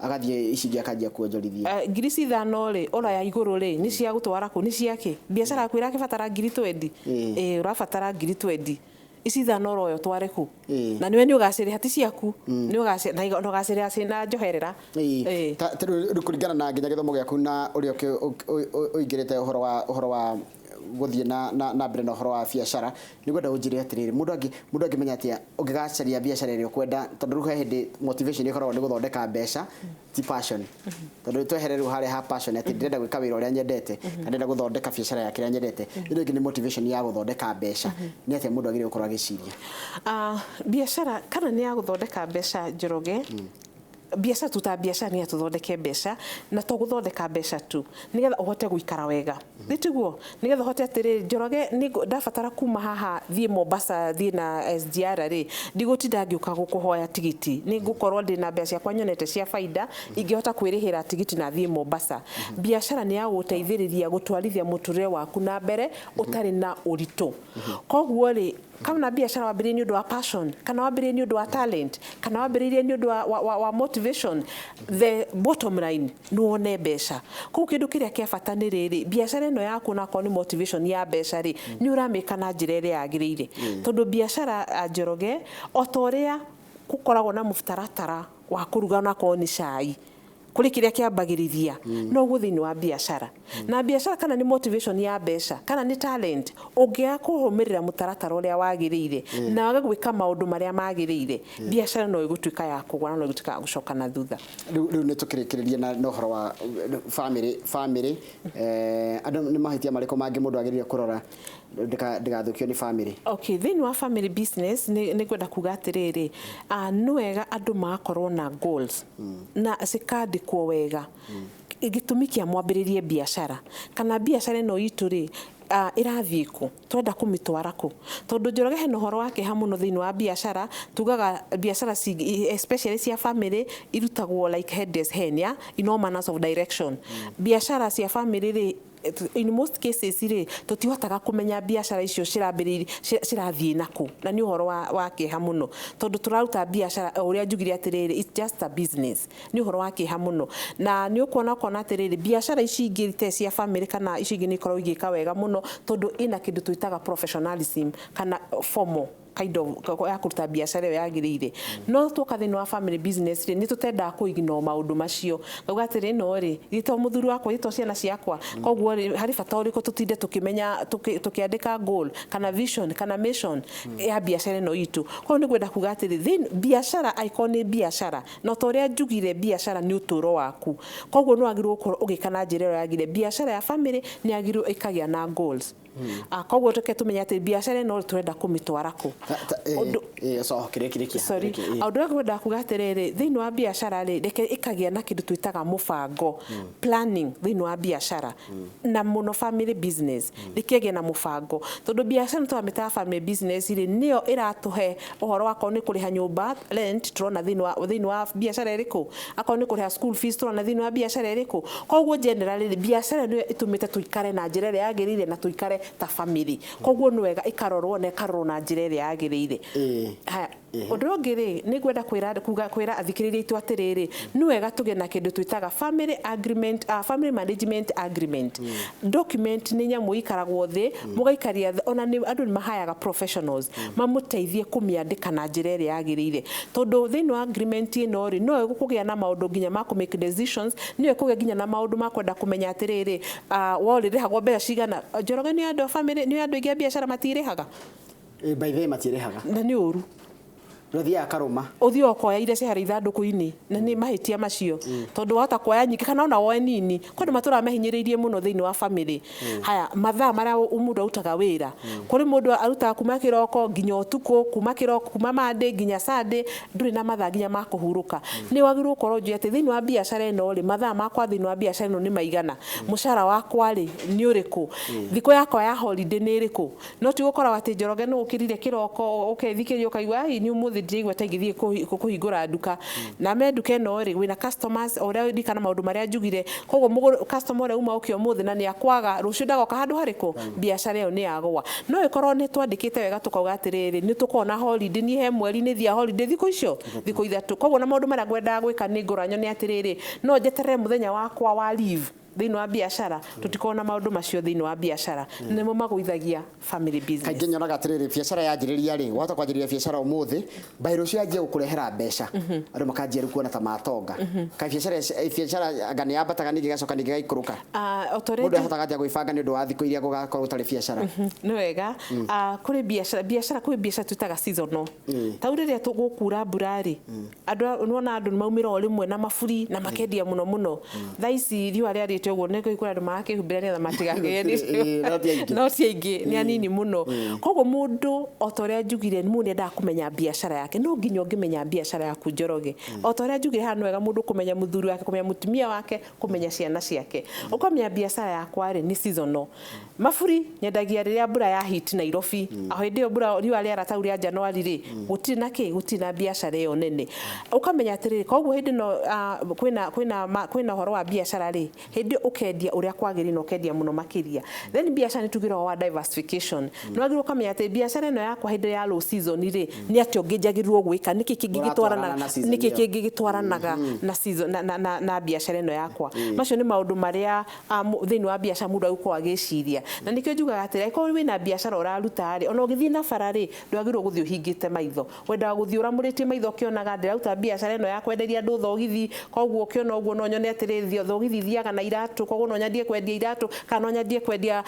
Speaker 1: agathiĩ ici ingĩ akanjia kuonjorithia.
Speaker 2: Ngiri ici 5 rĩ, ũroya igũrũ rĩ, nĩ cia gũtwara kũ? Nĩ ciakĩ? Biacara yaku ĩrakĩbatara ngiri 20. Ĩĩ, ũrabatara ngiri 20, ici 5 ũroya ũtware kũ? Na nĩwe nĩ ũgacĩrĩha, ti ciaku, nĩ na ũgacĩrĩha ciĩna njoherera.
Speaker 1: Ta rĩu kũringana na nginya gĩthomo gĩaku na ũrĩa ũingĩrĩte ũhoro wa Gũthiĩ na mbere na ũhoro wa biacara, nĩ ngwenda ũnjĩre atĩrĩrĩ, mũndũ angĩmenya atĩa ũngĩgacaria biacara ĩrĩa ũkwenda? Tondũ rĩu he hĩndĩ motivation ĩkoragwo nĩ gũthondeka mbeca, ti passion. Tondũ twehere rĩu harĩa ha passion, atĩ ndĩrenda gwĩka wĩra ũrĩa nyendete kana ndĩrenda gũthondeka biacara ya kĩrĩa nyendete, ĩno ĩngĩ nĩ motivation ya gũthondeka mbeca. Nĩ atĩa mũndũ agĩrĩirwo gũkorwo agĩciria?
Speaker 2: Biacara kana nĩ ya gũthondeka mbeca, Njoroge, biacara tuta biacara nĩ ya tũthondeke mbeca, na to gũthondeka mbeca tu, nĩgetha ũhote gũikara wega, nĩ tiguo? Nĩgetha ũhote atĩrĩrĩ, Njoroge, nĩ ndabatara kuma haha thiĩ Mombasa, thiĩ na SGR rĩ, ndigũtinda ngĩũka gũkũhoya tigiti, nĩ ngũkorwo ndĩna mbeca ciakwa nyonete cia baida, ingĩhota kwĩrĩhĩra tigiti na thiĩ Mombasa. Biacara nĩ ya gũgũteithĩrĩria gũtwarithia mũtũrĩre waku na mbere ũtarĩ na ũritũ. Koguo rĩ, kana biacara wambĩrĩirie nĩ ũndũ wa passion, kana wambĩrĩirie nĩ ũndũ wa talent, kana wambĩrĩirie nĩ ũndũ wa motivation, the bottom line nĩ wone mbeca. Koguo kĩndũ kĩrĩa kĩa bata nĩ rĩrĩ, biacara ĩno yaku, onakorwo nĩ motivation ya mbeca rĩ, nĩ ũramĩka na njĩra ĩrĩa yagĩrĩire? Tondũ biacara, Njoroge, o ta ũrĩa gũkoragwo na mũtaratara wa kũruga, onakorwo nĩ cai, kũrĩ kĩrĩa kĩambagĩrĩria, noguo thĩinĩ wa biacara. Na biacara kana nĩ motivation ya mbeca kana nĩ talent, ũngĩaga kũrũmĩrĩra mũtaratara ũrĩa wagĩrĩire na wage gwĩka maũndũ marĩa magĩrĩire, biacara no ĩgũtuĩka ya kũgwa na no ĩgũtuĩka ya gũcoka na thutha.
Speaker 1: Rĩu nĩ tũkĩrĩkĩrĩria na ũhoro wa family, andũ nĩ mahĩtia marĩkũ mangĩ mũndũ agĩrĩire kũrora ndĩgathũkio nĩ family?
Speaker 2: Okay, thĩinĩ wa family business nĩ ngwenda kuga atĩrĩrĩ, nĩ wega andũ magakorwo na goals na cikandĩkwo wega, gĩtũmi kĩa mwambĩrĩrie biacara, kana biacara ĩno itũ rĩ, ĩrathiĩ kũ, twenda kũmĩtwara kũ. Tondũ Njoroge, hena ũhoro wa kĩeha mũno thĩinĩ wa biacara. Tugaga biacara especially cia family irutagwo like headless hen, ya in all manners of direction. Biacara cia family rĩ, in most cases rĩ, tũtihotaga kũmenya biacara icio cirambĩrĩirie cirathiĩ nakũ, na nĩ ũhoro wa kĩeha mũno, tondũ tũraruta biacara o ũrĩa njugire atĩrĩrĩ, it's just a business. Nĩ ũhoro wa kĩeha mũno, na nĩ ũkuona ũkona atĩrĩrĩ, biacara ici ingĩ te cia family kana ici ingĩ nĩ ikoragwo igĩka wega mũno, tondũ ina kĩndũ twĩtaga professionalism kana formal kind of ya kũruta biacara ĩyo yagĩrĩire. No twoka thĩinĩ wa family business rĩ, nĩ tũtendaga kũ ignore maũndũ macio, ngauga atĩrĩ, ĩno rĩ, gĩto mũthuri wakwa, gĩto ciana ciakwa, koguo rĩ, harĩ bata ũrĩkũ tũtinde tũkĩmenya tũkĩandĩka goal kana vision kana mission ya biacara ĩno itũ? Koguo nĩ ngwenda kuga atĩrĩ, biacara angĩkorwo nĩ biacara, na ta ũrĩa njugire, biacara nĩ ũtũũro waku, koguo nĩ wagĩrĩirwo gũkorwo ũgĩka na njĩra ĩrĩa yagĩrĩire. Biacara ya family nĩ yagĩrĩirwo ĩkagĩa na goals. Koguo reke tũmenye atĩ biacara ĩno tũrenda kũmĩtwara kũ.
Speaker 1: So kĩrĩkĩrĩkia.
Speaker 2: Sorry, ũndũ ũrĩa ngwenda kuga atĩrĩrĩ, thĩinĩ wa biacara rĩ, reke ĩkagĩa na kĩndũ twĩtaga mũbango, planning thĩinĩ wa biacara, na mũno family business rĩkĩgĩa na mũbango, tondũ biacara nĩ tũramĩtaga family business rĩ, nĩyo ĩratũhe ũhoro wakorwo nĩ kũrĩha nyũmba rent, tũrona thĩinĩ wa biacara ĩrĩkũ, akorwo nĩ kũrĩha school fees, tũrona thĩinĩ wa biacara ĩrĩkũ. Koguo generally rĩ, biacara nĩyo ĩtũmĩte tũikare na njĩra ĩrĩa yagĩrĩire na tũikare ta family. Koguo nĩ wega ĩkarorwo na ĩkarorwo na njĩra ĩrĩa yagĩrĩire. Haya, ũndũ ũrĩa ũngĩ rĩ, nĩ ngwenda kwĩra kuga kwĩra athikĩrĩria aitũ atĩrĩrĩ, nĩ wega tũgĩe na kĩndũ twĩtaga family agreement, family management agreement document. Nĩ nyamũ ikaragwo thĩ, mũgaikaria thĩ, ona nĩ andũ nĩ mahayaga professionals mamũteithie kũmĩandĩka na njĩra ĩrĩa yagĩrĩire, tondũ thĩinĩ wa agreement ĩno rĩ, no ĩgũkũgĩa na maũndũ nginya ma kũ make decisions, nĩyo ĩkũgĩa nginya na maũndũ ma kwenda kũmenya atĩrĩrĩ, worĩrĩhagwo mbeca cigana. Njoroge, nĩ andũ a family, nĩ andũ aingĩ a biacara matirĩhaga.
Speaker 1: By the way, matirĩhaga.
Speaker 2: Na nĩ ũru.
Speaker 1: Rũthiaga karũma.
Speaker 2: Ũthiĩ ũkoya iria ciĩ harĩa ithandũkũ-inĩ, na nĩ mahĩtia macio, tondũ wahota kuoya nyingĩ kana ona woe nini. Kwĩ andũ matũraga mehinyĩrĩirie mũno thĩinĩ wa family. Haya, mathaa marĩa mũndũ arutaga wĩra, kũrĩ mũndũ arutaga kuma kĩroko nginya ũtukũ, kuma kĩroko, kuma Monday nginya Sunday, ndũrĩ na mathaa nginya ma kũhurũka. Nĩ wagĩrĩirwo gũkorwo ũnjũĩ atĩ thĩinĩ wa biacara ĩno rĩ, mathaa makwa thĩinĩ wa biacara ĩno nĩ maigana, mũcara wakwa rĩ nĩ ũrĩkũ, thikũ yakwa ya holiday nĩ ĩrĩkũ. No ti gũkoragwo atĩ, Njoroge, nĩ ũkĩrire kĩroko ũkethikĩria ũkaigua, ai, nĩ ũmũthĩ ndiraigua ta ingĩthiĩ kũhingũra nduka, na me nduka ĩno rĩ, wĩna customers o ũrĩa ndikana maũndũ marĩa njugire. Koguo customer ũrĩa uma ũke ũmũthĩ na nĩ akwaga rũciũ, ndagoka handũ harĩkũ, biacara ĩyo nĩ yagũa. No ĩkorwo nĩ twandĩkĩte wega, tũkauga atĩrĩrĩ, nĩ tũkorwo na holiday, niĩ he mweri nĩ thiaga holiday thikũ icio thikũ 3. Koguo na maũndũ marĩa ngwendaga gwĩka nĩ ngũra nyone atĩrĩrĩ, no njeterere mũthenya wakwa wa leave. Thĩinĩ wa biacara tũtikorwo na maũndũ macio. Thĩinĩ wa biacara nĩmo magũithagia family business.
Speaker 1: Kaingĩ nyonaga atĩrĩrĩ, biacara yanjĩrĩria rĩ, wahota kwanjĩrĩria biacara ũmũthĩ, by rũciũ yanjia gũkũrehera mbeca, andũ makanjia rĩu kuona ta matonga. Kaĩ biacara anga nĩ yambataga, ningĩ ĩgacoka ningĩ ĩgaikũrũka?
Speaker 2: Ah, o ta ũrĩa
Speaker 1: Mũndũ ahotaga atĩa gwĩbanga nĩ ũndũ wa thikũ iria gũgakorwo gũtarĩ biacara?
Speaker 2: Nĩ wega. Ah, kũrĩ biacara, biacara, kwĩ biacara twĩtaga seasonal. Ta rĩu rĩrĩa gũkura mbura rĩ, andũ nĩwona andũ nĩ maumĩra o rĩmwe na maburi na makendia mũno mũno. Thaa ici riũa rĩarĩte ũguo, nĩ kũrĩ andũ marakĩhumbĩra nĩgetha matigakĩgĩe
Speaker 1: Ĩĩ, no ti aingĩ.
Speaker 2: No ti aingĩ, nĩ anini mũno. Koguo mũndũ, o ta ũrĩa njugire, mũndũ nĩ endaga kũmenya biacara yake. No nginya ũngĩmenya biacara yaku, Njoroge, o ta ũrĩa njugire haha, nĩ wega mũndũ kũmenya mũthuri wake, kũmenya mũtumia wake, kũmenya ciana ciake. Ũkamenya biacara yakwa rĩ nĩ seasonal. Maburi nyendagia rĩrĩa mbura ya hit Nairobi. O hĩndĩ ĩyo mbura, riũa rĩara tau rĩa Januari rĩ, gũtirĩ na kĩ, gũtirĩ na biacara ĩyo nene. Ũkamenya atĩrĩrĩ, koguo hĩndĩ ĩno kwĩna ũhoro wa biacara rĩ, hĩndĩ ĩyo ũkendia ũrĩa kwagĩrĩire na ũkendia mũno makĩria. Then biacara nĩ tugire ũhoro wa diversification. Nĩ wagĩrĩirwo ũkamenya atĩ biacara ĩno yakwa hĩndĩ ya low season rĩ, nĩ atĩa ũngĩ njagĩrĩirwo gwĩka, nĩkĩ
Speaker 1: Ũratwarana na season
Speaker 2: nĩkĩ
Speaker 1: ĩyo.
Speaker 2: kĩngĩgĩtwaranaga na season na biacara ĩno yakwa. Macio nĩ maũndũ marĩa thĩinĩ wa biacara mũndũ agĩkorwo agĩciria. Na nĩkĩo njugaga atĩrĩ, angĩkorwo wĩna biacara ũraruta rĩ, ona ũgĩthiĩ na bara rĩ, ndwagĩrĩirwo gũthiĩ ũhingĩte maitho. Wendaga gũthiĩ ũramũrĩtie maitho, ũkĩonaga ndĩraruta biacara ĩno ya kwenderia andũ thogithi. Koguo ũkĩona ũguo no nyone atĩrĩ, thogithi ithiaga na iratũ, koguo no nyambie kwendia iratũ, kana no nyambie kwendia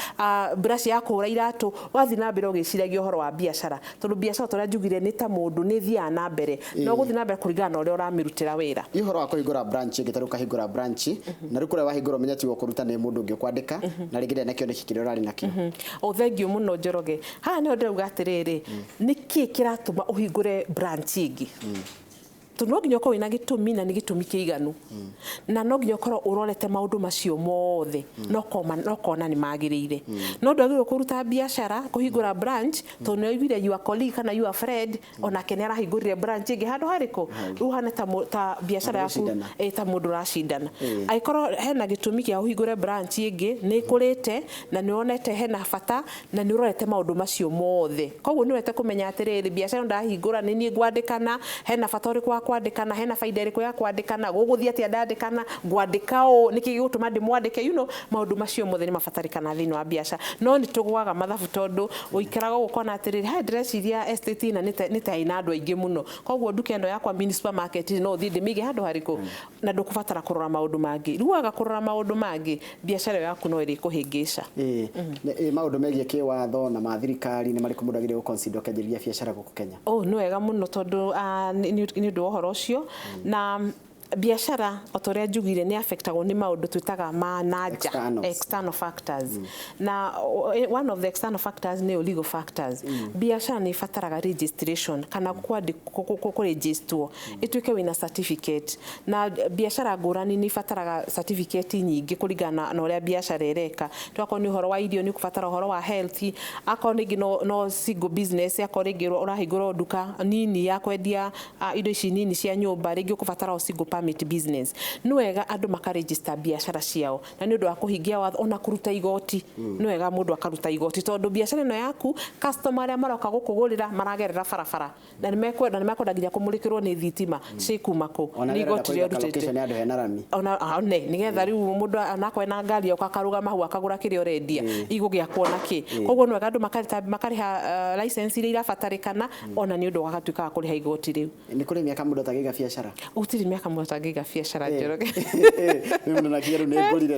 Speaker 2: brush ya kũhũra iratũ. Ũgathiĩ na mbere ũgĩciragia ũhoro wa biacara, tondũ biacara, ta ũrĩa njugire, nĩ ta mũndũ, nĩ ĩthiaga na mbere na ũgũthiĩ na mbere kũringana na ũrĩa ũramĩrutĩra wĩra.
Speaker 1: Ĩ ũhoro wa kũhingũra branch ĩngĩ, ta rĩu ũkahingũra branch na rĩu kũrĩa wahingũra ũmenye tiwe ũkũruta, nĩ mũndũ ũngĩ ũkwandĩka, na rĩngĩ ndarĩ na kĩoneki kĩrĩa ũrarĩ nakĩo?
Speaker 2: O thengiũ mũno, Njoroge. Haha nĩho ndĩrauga atĩrĩrĩ, nĩkĩ kĩratũma ũhingũre branch ĩngĩ? Tondũ no nginya ũkorwo wĩna gĩtũmi, na nĩ gĩtũmi kĩiganu, na no nginya ũkorwo ũrorete maũndũ macio mothe na ũkona nĩ magĩrĩire. No ndwagĩrĩirwo kũruta biacara, kũhingũra branch tondũ nĩ waiguire your colleague kana your friend onake nĩ arahingũrire branch ĩngĩ handũ harĩkũ. Rĩu hana ta biacara yaku
Speaker 1: Mũracindana.
Speaker 2: Ta mũndũ ũracindana. Angĩkorwo hena gĩtũmi kĩa ũhingũre branch ĩngĩ, nĩ ĩkũrĩte na nĩ wonete hena bata na nĩ ũrorete maũndũ macio mothe, koguo nĩ wete kũmenya atĩrĩrĩ, biacara ĩno ndahingũra nĩ niĩ ngwandĩkana, hena bata ũrĩkũ wa kwandĩkana, hena baida ĩrĩkũ ya kwandĩkana, gũgũthiĩ atĩa ndandĩkana, ngwandĩka ũũ, nĩkĩ gĩgũtũma ndĩmwandĩke? Maũndũ macio mothe nĩ mabatarĩkana thĩinĩ wa biacara. No nĩ tũgwaga mathabu, tondũ ũikaraga ũguo ũkona atĩrĩrĩ, hai ndĩreciria estate ĩna nĩ ta ĩna andũ aingĩ mũno, koguo nduka ĩno yakwa mini supermarket no thiĩ ndĩmĩige handũ harĩkũ, na ndũkũbatara kũrora maũndũ mangĩ. Rĩu waga kũrora maũndũ mangĩ, biacara ĩyo yaku no ĩrĩkũhĩngĩca.
Speaker 1: Ĩĩ, maũndũ megiĩ kĩwatho na ma thirikari nĩ marĩkũ mũndũ agĩrĩirwo gũ-consider ũkĩanjĩrĩria biacara gũkũ Kenya?
Speaker 2: Oh, nĩ wega mũno, tondũ nĩ ũndũ wa ũhoro ũcio na biacara, o ta ũrĩa njugire, nĩ affectagwo nĩ maũndũ twĩtaga ma na nja.
Speaker 1: Externals.
Speaker 2: External factors. Na one of the external factors nĩ legal factors. Biacara nĩ ĩbataraga registration kana kũregistwo, ĩtuĩke wĩna certificate. Na biacara ngũrani nĩ ibataraga certificate nyingĩ kũringana na ũrĩa biacara ĩreka. Twakorwo nĩ ũhoro wa irio, nĩ ũkũbatara ũhoro wa health. Akorwo rĩngĩ no single business, akorwo rĩngĩ ũrahingũra o nduka nini ya kwendia indo ici nini cia nyũmba, rĩngĩ ũkũbatara o single permit business. Nĩ wega andũ makaregister biacara ciao, na nĩ ũndũ wa kũhingia watho ona kũruta igoti. Nĩ wega mũndũ akaruta igoti, tondũ biacara ĩno yaku, customer arĩa maroka gũkũgũrĩra maragerera barabara na nĩ mekwenda nginya kũmũrĩkĩrwo nĩ thitima cikuma kũ?
Speaker 1: Ona
Speaker 2: Nĩ
Speaker 1: wĩrenda
Speaker 2: igoti
Speaker 1: kũiga
Speaker 2: rĩrĩa ũrutĩte.
Speaker 1: location ya handũ hena rami.
Speaker 2: Ona ne nigetha rĩu mũndũ onakorwo ena ngari oka akarũgama hau akagũra kĩrĩa ũrendia, igũgĩakwo na kĩ? Koguo nĩ wega andũ makarĩha license iria irabatarĩkana, ona nĩ ũndũ wagatuĩka wa kũrĩha igoti rĩu.
Speaker 1: Nĩ kũrĩ mĩaka mũndũ atangĩiga biacara?
Speaker 2: Gũtirĩ mĩaka mũndũ atangĩiga biacara, Njoroge.
Speaker 1: Rĩu mũndũ nakiuga rĩu nĩ ngũrire,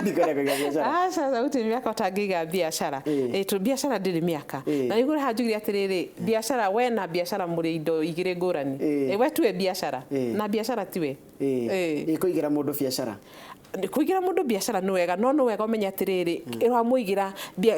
Speaker 1: ndikwenda kũiga biacara.
Speaker 2: Aca, gũtirĩ mĩaka ũtangĩiga biacara. Tondũ biacara ndĩrĩ mĩaka. Na nĩguo haha njugire atĩrĩrĩ, biacara, we na biacara mũrĩ indo igĩrĩ ngũrani. We tuwe biacara na biacara tiwe.
Speaker 1: Ĩ kũigĩra mũndũ biacara?
Speaker 2: Kũigĩra mũndũ biacara nĩ wega, no nĩ wega ũmenye atĩrĩrĩ, ũramũigĩra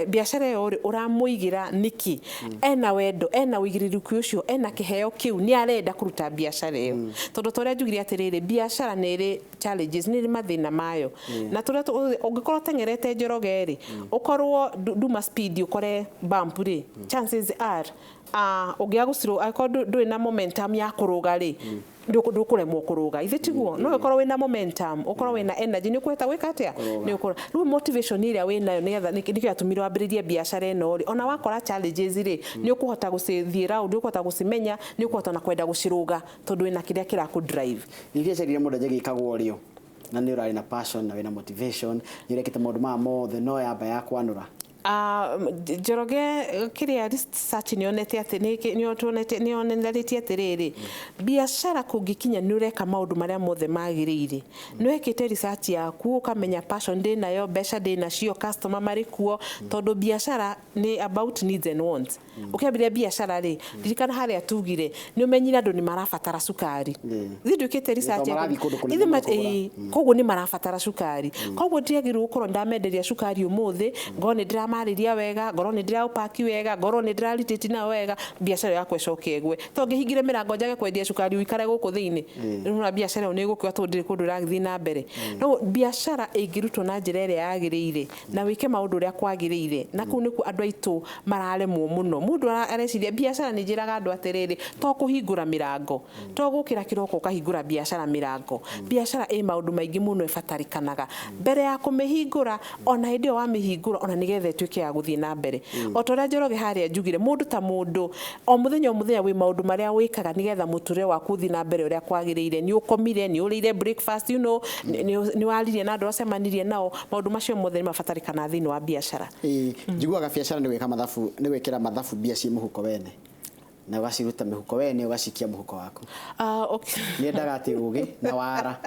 Speaker 2: biacara ĩyo rĩ, ũramũigĩra nĩkĩ? Ena wendo, ena ũigĩrĩrĩki ũcio, ena kĩheo kĩu, nĩ arenda kũruta biacara ĩyo? Tondũ ta ũrĩa njugire atĩrĩrĩ, biacara nĩ ĩrĩ challenges, nĩ ĩrĩ mathĩna mayo. Na tũrĩa ũngĩkorwo ũteng'erete, Njoroge rĩ, ũkorwo nduma speed, ũkore bump rĩ, chances are ũngĩaga gũcirũ, angĩkorwo ndũrĩ na momentum ya kũrũga rĩ, ndũkũremwo kũrũga. Ithe tiguo? No ũkorwo wĩna momentum, ũkorwo wĩna energy, nĩ ũkũhota gwĩka atĩa? Nĩ ũkũra. Rĩu motivation ĩrĩa wĩnayo nĩgetha nĩkĩo yatũmire wambĩrĩrie biacara ĩno rĩ, ona wakora challenges rĩ, nĩ ũkũhota gũcithiĩ round, nĩ ũkũhota gũcimenya, nĩ ũkũhota na kwenda gũcirũga, tondũ wĩna kĩrĩa kĩrakũ drive.
Speaker 1: Nĩ biacara iria mũndũ anjagia ikagwo rĩo? Na nĩ ũrarĩ na passion na wĩna motivation, nĩ ũrekĩte maũndũ maya mothe, no yamba ya kwanũra.
Speaker 2: Njoroge, kĩrĩa research nĩyonete atĩ nĩyonanĩtie atĩrĩrĩ, biacara kũngĩkinya nĩ ũreka maũndũ marĩa mothe magĩrĩire, nĩ wekĩte research yaku, ũkamenya passion ndĩnayo, mbeca ndĩnacio, customer marĩ kuo, tondũ biacara nĩ about needs and wants. Ũkĩambĩrĩria biacara rĩ, ririkana harĩa tugire nĩ ũmenyire andũ nĩ marabatara cukari. Ithuĩ ndwĩkĩte research.
Speaker 1: Tondũ marathiĩ kũndũ kũnene
Speaker 2: Ithuĩ
Speaker 1: mũno kũgũra.
Speaker 2: Ĩĩ, koguo nĩ marabatara cukari, koguo ndiagĩrĩirwo gũkorwo ndamenderia cukari ũmũthĩ, ngorwo nĩ ndĩramarĩria wega, ngorwo nĩ ndĩraũpaki wega, ngorwo nĩ ndĩraritate nao wega, biacara ĩyo yakwa ĩcoke ĩgwe. To ngĩhingire mĩrango njage kwendia cukari, ũikare gũkũ thĩinĩ, rĩu na biacara ĩyo nĩ ĩgũkua tondũ ndĩrĩ kũndũ ĩragĩthiĩ na mbere. No biacara ĩngĩrutwo na njĩra ĩrĩa yagĩrĩire na wĩke maũndũ ũrĩa kwagĩrĩire, na kũu nĩkuo andũ aitũ mararemwo mũno. Mũndũ areciria biacara, nĩ njĩraga andũ atĩrĩrĩ, to kũhingũra mĩrango, to gũkĩra kĩroko ũkahingũra biacara mĩrango. Biacara ĩ maũndũ maingĩ mũno ĩbatarĩkanaga mbere ya kũmĩhingũra, ona hĩndĩ ĩyo wamĩhingũra, ona nĩgetha ĩtuĩke ya gũthiĩ na mbere. O ta ũrĩa, Njoroge, harĩa njugire, mũndũ ta mũndũ, o mũthenya o mũthenya wĩ maũndũ marĩa wĩkaga nĩgetha mũtũrĩre waku ũthiĩ na mbere ũrĩa kwagĩrĩire. Nĩ ũkomire, nĩ ũrĩire breakfast, nĩ waririe na andũ ũcemanirie nao, maũndũ macio mothe nĩ mabatarĩkanaga thĩinĩ wa biacara.
Speaker 1: Ĩĩ, njiguaga biacara nĩ gwĩka mathabu, nĩ gwĩkĩra mathabu mbia ciĩ mũhuko wene na ũgaciruta mĩhuko wene ũgacikia mũhuko waku.
Speaker 2: Ah, okay.
Speaker 1: Nĩendaga atĩ ũgĩ na wara.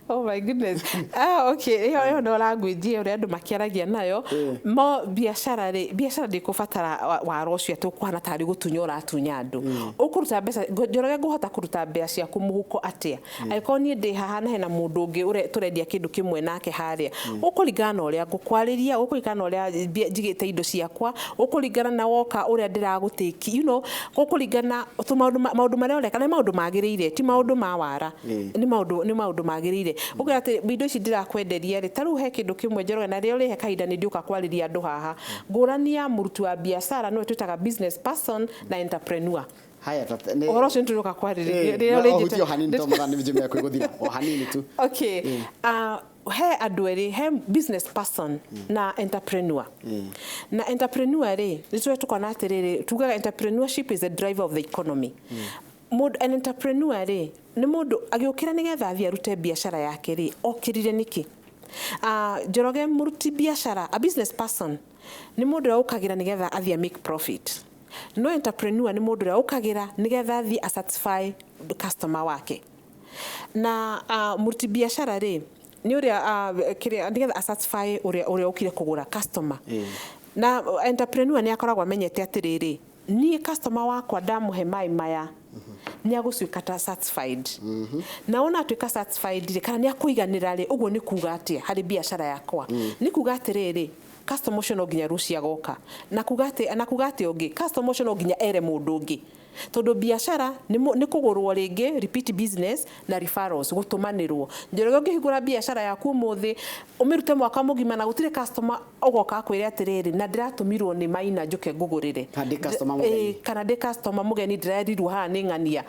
Speaker 2: Oh my goodness. Ah, okay. Ĩyo no language ĩyo ũrĩa andũ makĩaragia nayo. Mo biacara rĩ, biacara ndĩkũbatara wara ũcio atĩ ũkũhana tarĩ gũtunya ũratunya andũ. Ũkũruta mbeca, Njoroge, ngũhota kũruta mbeca ciaku mũhuko atĩa? Angĩkorwo niĩ ndĩ haha na hena mũndũ ũngĩ tũrendia kĩndũ kĩmwe nake harĩa. Ũkũringana na ũrĩa ngũkwarĩria, ũkũringana na ũrĩa njigĩte indo ciakwa, ũkũringana na woka ũrĩa ndĩragũtĩki, ũkũringana tũmaũndũ maũndũ marĩa ũreka nĩ maũndũ magĩrĩire, ti maũndũ ma wara. Nĩ maũndũ magĩrĩire. Ũkera atĩ indo ici ndĩrakwenderia rĩ, ta rĩu he kĩndũ kĩmwe, Njoroge, na rĩo rĩhe kahinda nĩ ndiũka kwarĩria andũ haha. Ngũrani ya mũruti wa biacara, nĩwe twĩtaga business person, na entrepreneur.
Speaker 1: Haya.
Speaker 2: Ũhoro ũcio nĩ tũrĩũka kwarĩrĩria.
Speaker 1: Rĩrĩa no ũhutie o hanini tondũ mathaa nĩ mekwĩgũthira, o hanini tu.
Speaker 2: Okay. He andũ erĩ, he business person na entrepreneur. Na entrepreneur rĩ, nĩ tũrĩa tũkona atĩrĩrĩ, tugaga entrepreneurship is the driver of the economy. Mũndũ an entrepreneur rĩ, nĩ mũndũ agĩũkĩra nĩgetha athiĩ arute biacara yake rĩ, okĩrire nĩkĩ? Njoroge, mũruti biacara, a business person, nĩ mũndũ ũrĩa ũkagĩra nĩgetha athiĩ a make profit. No entrepreneur nĩ mũndũ ũrĩa ũkagĩra nĩgetha athiĩ a satisfy customer wake. Na mũruti biacara rĩ, nĩ ũrĩa kĩrĩa nĩgetha a satisfy ũrĩa ũkire kũgũra, customer. Na entrepreneur nĩ akoragwo amenyete atĩrĩrĩ, niĩ customer wakwa ndamũhe maĩ maya nĩ agũcuĩka ta satisfied, na wona atuĩka satisfied rĩ, kana nĩ akũiganĩra rĩ, ũguo nĩ kuga atĩa harĩ biacara yakwa? Nĩ kuga atĩrĩrĩ, customer ũcio no nginya rũciũ agoka, na kuga atĩ ũngĩ customer ũcio no nginya ere mũndũ ũngĩ, tondũ biacara nĩ kũgũrwo rĩngĩ, repeat business na referrals, gũtũmanĩrwo. Njoroge, ũngĩhingũra biacara yaku ũmũthĩ, ũmĩrute mwaka mũgima na gũtirĩ customer ũgoka akwĩre atĩrĩrĩ, na ndĩratũmirwo nĩ Maina njũke ngũgũrĩre.
Speaker 1: Kana ndĩ customer mũgeni.
Speaker 2: Kana ndĩ customer mũgeni, ndĩrerirwo haha nĩ ng'ania,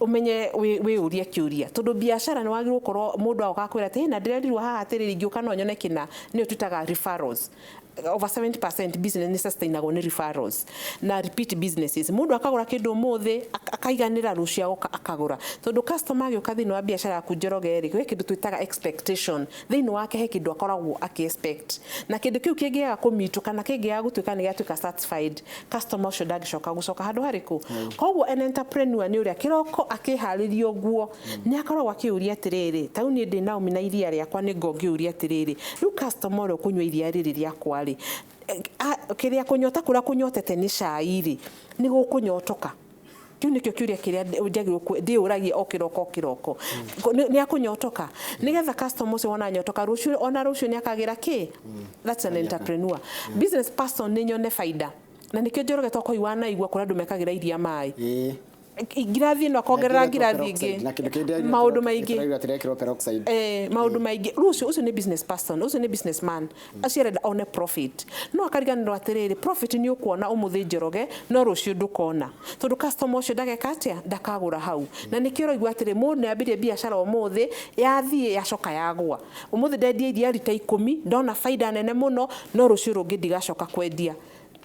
Speaker 2: ũmenye wĩyũrie kĩũria, tondũ biacara nĩ wagĩrĩirwo gũkorwo mũndũ agoka akwĩra atĩ, "Hey, na ndĩrerirwo haha atĩrĩrĩ, ingĩũka no nyone kĩna." Nĩyo twĩtaga referrals. Over 70% business nĩ sustainagwo nĩ referrals na repeat businesses. Mũndũ akagũra kĩndũ ũmũthĩ, akaiganĩra, rũciũ agoka akagũra, tondũ customer agĩũka thĩinĩ wa biacara yaku, Njoroge rĩ, gwĩ kĩndũ twĩtaga expectation thĩinĩ wake. He kĩndũ akoragwo akĩ expect, na kĩndũ kĩu kĩngĩaga kũmitwo kana kĩngĩaga gũtuĩka nĩ gĩatuĩka satisfied, customer ũcio ndangĩcoka gũcoka handũ harĩkũ. Koguo an entrepreneur nĩ ũrĩa kĩroko akĩharĩria ũguo nĩ akoragwo akĩũria atĩrĩrĩ, ta rĩu niĩ ndĩ Naomi na iria rĩakwa, nĩ ngo ngĩũria atĩrĩrĩ, rĩu customer ũrĩa ũkũnyua iria rĩrĩ rĩakwa rĩ, kĩrĩa kũnyota kũrĩa kũnyotete nĩ cai rĩ, nĩ gũkũnyotoka? Kĩu nĩkĩo kĩũria kĩrĩa njagĩrĩirwo ndĩyũragia o kĩroko o kĩroko. Nĩ akũnyotoka, nĩgetha customer ũcio wona nyotoka rũciũ, ona rũciũ nĩ akagĩra kĩ. That's an entrepreneur. Business person nĩ nyone baida, na nĩkĩo, Njoroge, tokorwo wanaigua kũrĩa andũ mekagĩra iria maĩ, ngirathi ĩno akongerera ngirathi ĩngĩ.
Speaker 1: Na kĩndũ kĩngĩ.
Speaker 2: Maũndũ maingĩ.
Speaker 1: Tũraigua atĩrekĩrwo peroxide.
Speaker 2: Maũndũ maingĩ. Rĩu ũcio nĩ business person, ũcio nĩ businessman, acio arenda one profit, no akariganĩrwo atĩrĩrĩ, profit nĩ ũkuona ũmũthĩ, Njoroge, no rũciũ ndũkona, tondũ customer ũcio ndageka atĩa? Ndakagũra hau. Na nĩkĩo ũraigua atĩrĩ, mũndũ nĩ ambirie biacara ũmũthĩ, yathiĩ yacoka yagũa. Ũmũthĩ ndendia iria rita 10, ndona baida nene mũno, no rũciũ rũngĩ ndigacoka kwendia.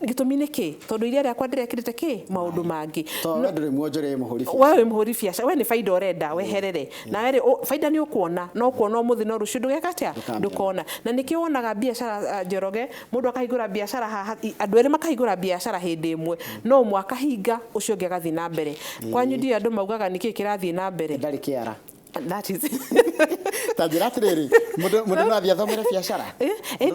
Speaker 2: Gĩtũmi nĩ kĩ? Tondũ iria rĩakwa ndĩrekĩrĩte kĩ maũndũ mangĩ.
Speaker 1: To we ndũrĩ muonjoria, wĩ mũhũri
Speaker 2: We wĩ mũhũri biacara, we nĩ baida ũrenda weherere nawe rĩ, baida nĩ ũkuona, no ũkuona ũmũthĩ, no rũciũ ndũgeka atĩa?
Speaker 1: Ndũkamĩona.
Speaker 2: Ndũkona. Na nĩkĩo wonaga biacara, Njoroge, mũndũ akahingũra biacara haha, andũ erĩ makahingũra biacara hĩndĩ ĩmwe, no ũmwe akahinga, ũcio ũngĩ agathiĩ na mbere. Kwanyu ndiũĩ andũ maugaga nĩkĩ kĩrathiĩ na mbere.
Speaker 1: Ndarĩ kĩara.
Speaker 2: That is
Speaker 1: Ta njĩra atĩrĩrĩ, mũndũ no athiĩ athomere biacara?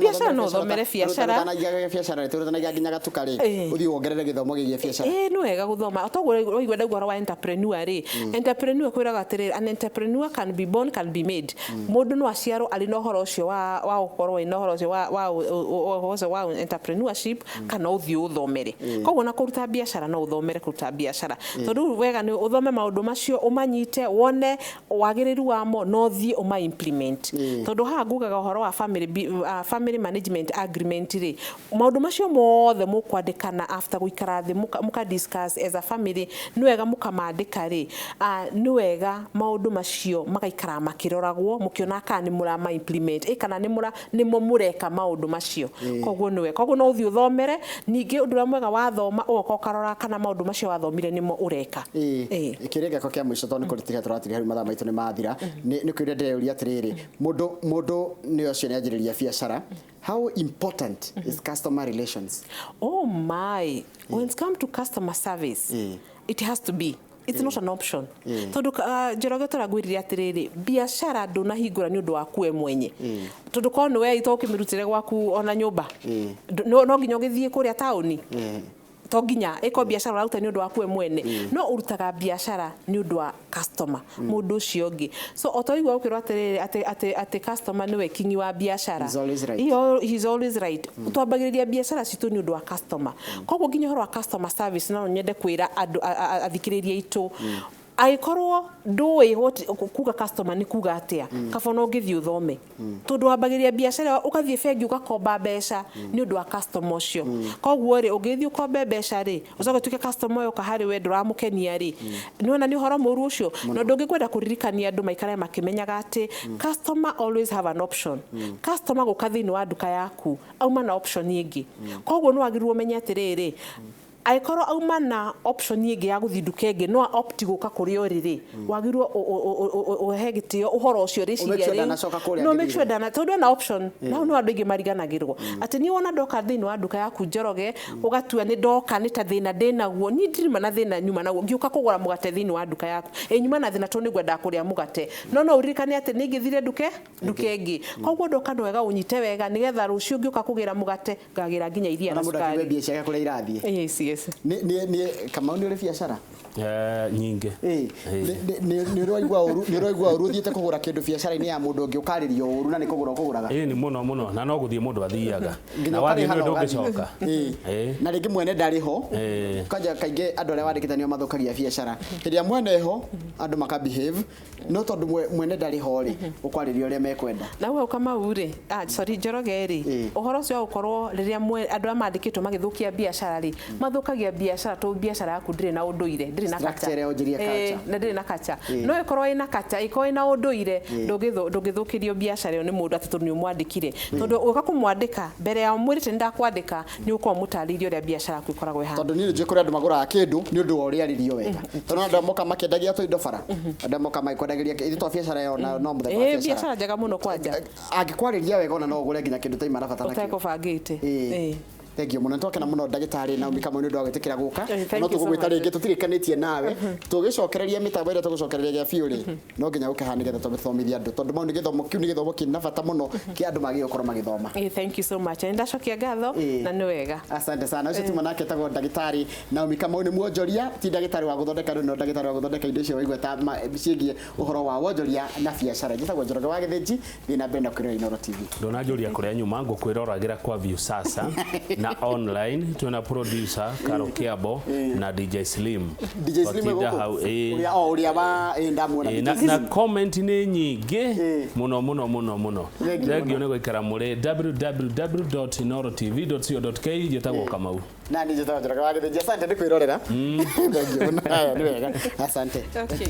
Speaker 2: Biacara no ũthomere biacara.
Speaker 1: Ũtanaiga biacara rĩ, ũtanaiga nginya gatuka rĩ, ũthiĩ wongerere gĩthomo gĩgiĩ biacara.
Speaker 2: Ĩĩ, nĩ wega gũthoma. Toguo waigua ndauga ũhoro wa entrepreneur rĩ, entrepreneur kwĩraga atĩrĩrĩ, an entrepreneur can be born, can be made. Mũndũ no aciarwo arĩ na ũhoro ũcio wa gũkorwo ena ũhoro ũcio wa ũhoro ũcio wa entrepreneurship, kana ũthiĩ ũthomere. Koguo na kũruta biacara, no ũthomere kũruta biacara, tondũ rĩu wega nĩ ũthome maũndũ macio, ũmanyite, wone wagĩrĩru wamo, no thiĩ ũma implement. Tondũ haha ngugaga ũhoro wa family management agreement rĩ, maũndũ macio mothe mũkwandĩkana after gũikara thĩ, mũka discuss as a family, nĩ wega mũkamandĩka rĩ, nĩ wega maũndũ macio magaikara makĩroragwo, mũkĩona kana nĩ mũrama implement, kana nĩ mũra nĩmo mũreka maũndũ macio. Koguo nĩ wega, koguo no ũthiĩ ũthomere. Ningĩ ũndũ ũrĩa mwega, wathoma ũgoka ũkarora kana maũndũ macio wathomire nĩmo ũreka.
Speaker 1: Kĩũria gĩakwa kĩa mũico, tondũ nĩ kũrĩtiga tũratiga rĩu, mathaa maitũ nĩ mathira, nĩ kĩũria ndĩreyũria atĩrĩrĩ, mũndũ nĩ ũcio nĩ anjĩrĩria biacara, how important is customer relations?
Speaker 2: Oh my, when it comes to customer service, it has to be. It's not an option. Tondũ Njoroge, tũragwĩrire atĩrĩrĩ, biacara ndũnahingũra nĩ ũndũ waku we mwenye. Tondũ korwo nĩ we ito ũkĩmĩrutĩre gwaku ona nyũmba, no nginya ũgĩthiĩ kũrĩa taũni? To nginya ĩko biacara ũraruta nĩ ũndũ waku we mwene, no ũrutaga biacara nĩ ũndũ wa customer, mũndũ ũcio ũngĩ. So o ta ũigua ũkĩrwo atĩrĩrĩ, atĩ customer nĩwe kingi wa biacara.
Speaker 1: He's always right.
Speaker 2: He's always right. Twambagĩrĩria biacara citũ nĩ ũndũ wa customer. Koguo nginya ũhoro wa customer service, no nyende kwĩra andũ athikĩrĩria aitũ, angĩkorwo ndũĩ kuga customer nĩ kuga atĩa, kaba no ũngĩthiĩ ũthome, tondũ wambagĩrĩria biacara, ũgathiĩ bengi ũgakomba mbeca nĩ ũndũ wa customer ũcio. Koguo rĩ, ũngĩthiĩ ũkombe mbeca rĩ, ũcoke ũtuĩke customer ũyũ oka harĩ we ndũramũkenia rĩ, nĩwona nĩ ũhoro mũru ũcio. Na ũndũ ũngĩ ngwenda kũririkania andũ maikare makĩmenyaga atĩ customer always have an option. Customer gũka thĩinĩ wa nduka yaku auma na option ĩngĩ. Koguo nĩ wagĩrĩirwo ũmenye atĩrĩrĩ, angĩkorwo auma na option ĩngĩ ya gũthiĩ nduka ĩngĩ, no opt gũka kũrĩ ũrĩ rĩ, wagĩrĩirwo ũhe gĩtĩo ũhoro ũcio rĩciria
Speaker 1: Make sure
Speaker 2: rĩu.
Speaker 1: ndanacoka kũrĩa
Speaker 2: No make
Speaker 1: angĩthire.
Speaker 2: sure ndana, tondũ ena option. Na hau no andũ aingĩ mariganagĩrwo atĩ niĩ wona ndoka thĩinĩ wa nduka yaku Njoroge, ũgatua nĩ ndoka nĩ ta thĩna ndĩnaguo. Niĩ ndirima na thĩna nyuma naguo ngĩũka kũgũra mũgate thĩinĩ wa nduka yaku. Ĩ nyuma na thĩna tondũ nĩngwendaga kũrĩa mũgate, no ũririkane atĩ nĩ ingĩthire nduka ĩngĩ. Koguo ndoka nĩ wega ũnyite wega, nĩgetha rũciũ ngĩũka kũgĩra mũgate ngagĩra nginya iria
Speaker 1: Ona
Speaker 2: na
Speaker 1: mũndũ akiuga
Speaker 2: cukari.
Speaker 1: mbia ciake kũrĩa irathiĩ.
Speaker 2: Yes.
Speaker 1: Nĩ Kamau, nĩ ũrĩ biacara?
Speaker 3: Nyingĩ.
Speaker 1: Nĩ ũraigua ũru ũthiĩte kũgũra kĩndũ biacara-inĩ ya mũndũ ũngĩ, ũkarĩrio ũru na nĩ kũgũra ũkũgũraga?
Speaker 3: Ĩĩ, nĩ mũno mũno, na no gũthiĩ mũndũ athiaga
Speaker 1: Nginya
Speaker 3: na wathiĩ
Speaker 1: ũkarĩha
Speaker 3: nĩ
Speaker 1: na ũgathiĩ.
Speaker 3: ndũngĩcoka.
Speaker 1: Na rĩngĩ mwene ndarĩ ho. Kwanja kaingĩ andũ arĩa wandĩkĩte nĩo mathũkagia biacara. Hĩndĩ ĩrĩa mwene ho andũ maka behave, no tondũ mwene ndarĩ ho rĩ, ũkwarĩria ũrĩa mekwenda.
Speaker 2: Na hau Kamau rĩ, sorry, Njoroge rĩ, ũhoro ũcio wa gũkorwo rĩrĩa andũ arĩa mandĩkĩtwo magĩthũkia biacara rĩ, mathũkagia biacara tondũ biacara yaku ndĩrĩ na ũndũire, ndĩrĩ na
Speaker 1: Structure
Speaker 2: culture.
Speaker 1: ĩrĩa wanjirie culture.
Speaker 2: Na ndĩrĩ na culture. No ĩkorwo ĩna culture, ĩkorwo ĩna ũndũire, ndũngĩthũkĩrio biacara ĩyo nĩ mũndũ atĩ tondũ nĩ ũmwandĩkire. Tondũ ũka kũmwandĩka mbere ya ũmwĩrĩte nĩ ndakwandĩka, nĩ ũkorwo mũtarĩirie ũrĩa biacara yaku ĩkoragwo ĩhana.
Speaker 1: Tondũ niĩ nĩ njũĩ kũrĩ andũ magũraga kĩndũ nĩ ũndũ wa ũrĩa arĩrio wega, tondũ andũ moka makĩendagia tũindo bara, andũ moka magĩkwendagĩria ithuĩ twa biacara ĩyo na no mũthemba wa biacara.
Speaker 2: Biacara njega mũno kwanja.
Speaker 1: Angĩkwarĩria wega, ona no ũgũre nginya kĩndũ taima na bata nakĩo
Speaker 2: ũtekũbangĩte.
Speaker 1: Thank you mũno, nĩtwakena mũno, ndagĩtarĩ Naomi Kamau, nĩ ũndũ wa gwĩtĩkĩra gũka.
Speaker 2: Thank
Speaker 1: No
Speaker 2: you so
Speaker 1: tũgũgwĩta
Speaker 2: much.
Speaker 1: rĩngĩ, tũtirĩkanĩtie nawe. Tũgĩcokereria mĩtambo ĩrĩa tũgũcokereria gĩa biũ rĩ, no nginya ũke haha nĩgetha twambe tũthomithie andũ, tondũ mau nĩ gĩthomo kĩu nĩ gĩthomo kĩna bata mũno kĩa andũ magĩrĩirwo gũkorwo magĩthoma.
Speaker 2: Thank you so much. Nĩ ndacokia ngatho na nĩ wega.
Speaker 1: Asante sana. Ũcio tuma nake etagwo ndagĩtarĩ Naomi Kamau, nĩ mwonjoria, ti ndagĩtarĩ wa gũthondeka andũ, no ndagĩtarĩ wa gũthondeka indo icio waigua ta ciĩgiĩ ũhoro wa wonjoria na biacara. Njĩtagwo Njoroge wa Gĩthĩnji, thiĩ na mbere na kwĩrora Inooro TV.
Speaker 3: Ndũnanjũria kũrĩa nyuma, ngũkwĩroragĩra kwa Viusasa na online, twĩna producer Karo Kiabo na DJ Slim.
Speaker 1: DJ Slim
Speaker 3: Twatinda
Speaker 1: gũkũ?
Speaker 3: hau, ĩĩ.
Speaker 1: Ũrĩa o ũrĩa wa ndamuona.
Speaker 3: Ĩĩ,
Speaker 1: DJ
Speaker 3: na
Speaker 1: Slim.
Speaker 3: comment nĩ nyingĩ mũno mũno mũno mũno.
Speaker 1: Thank you.
Speaker 3: Thengiũ nĩ gũikara mũrĩ www.inoorotv.co.ke. Njĩtagwo Kamau.
Speaker 1: Na niĩ njĩtagwo Njoroge wa Gĩthĩnji. Asante nĩ kwĩrorera. Thank you mũno. Haya, nĩ wega, asante.
Speaker 2: Okay.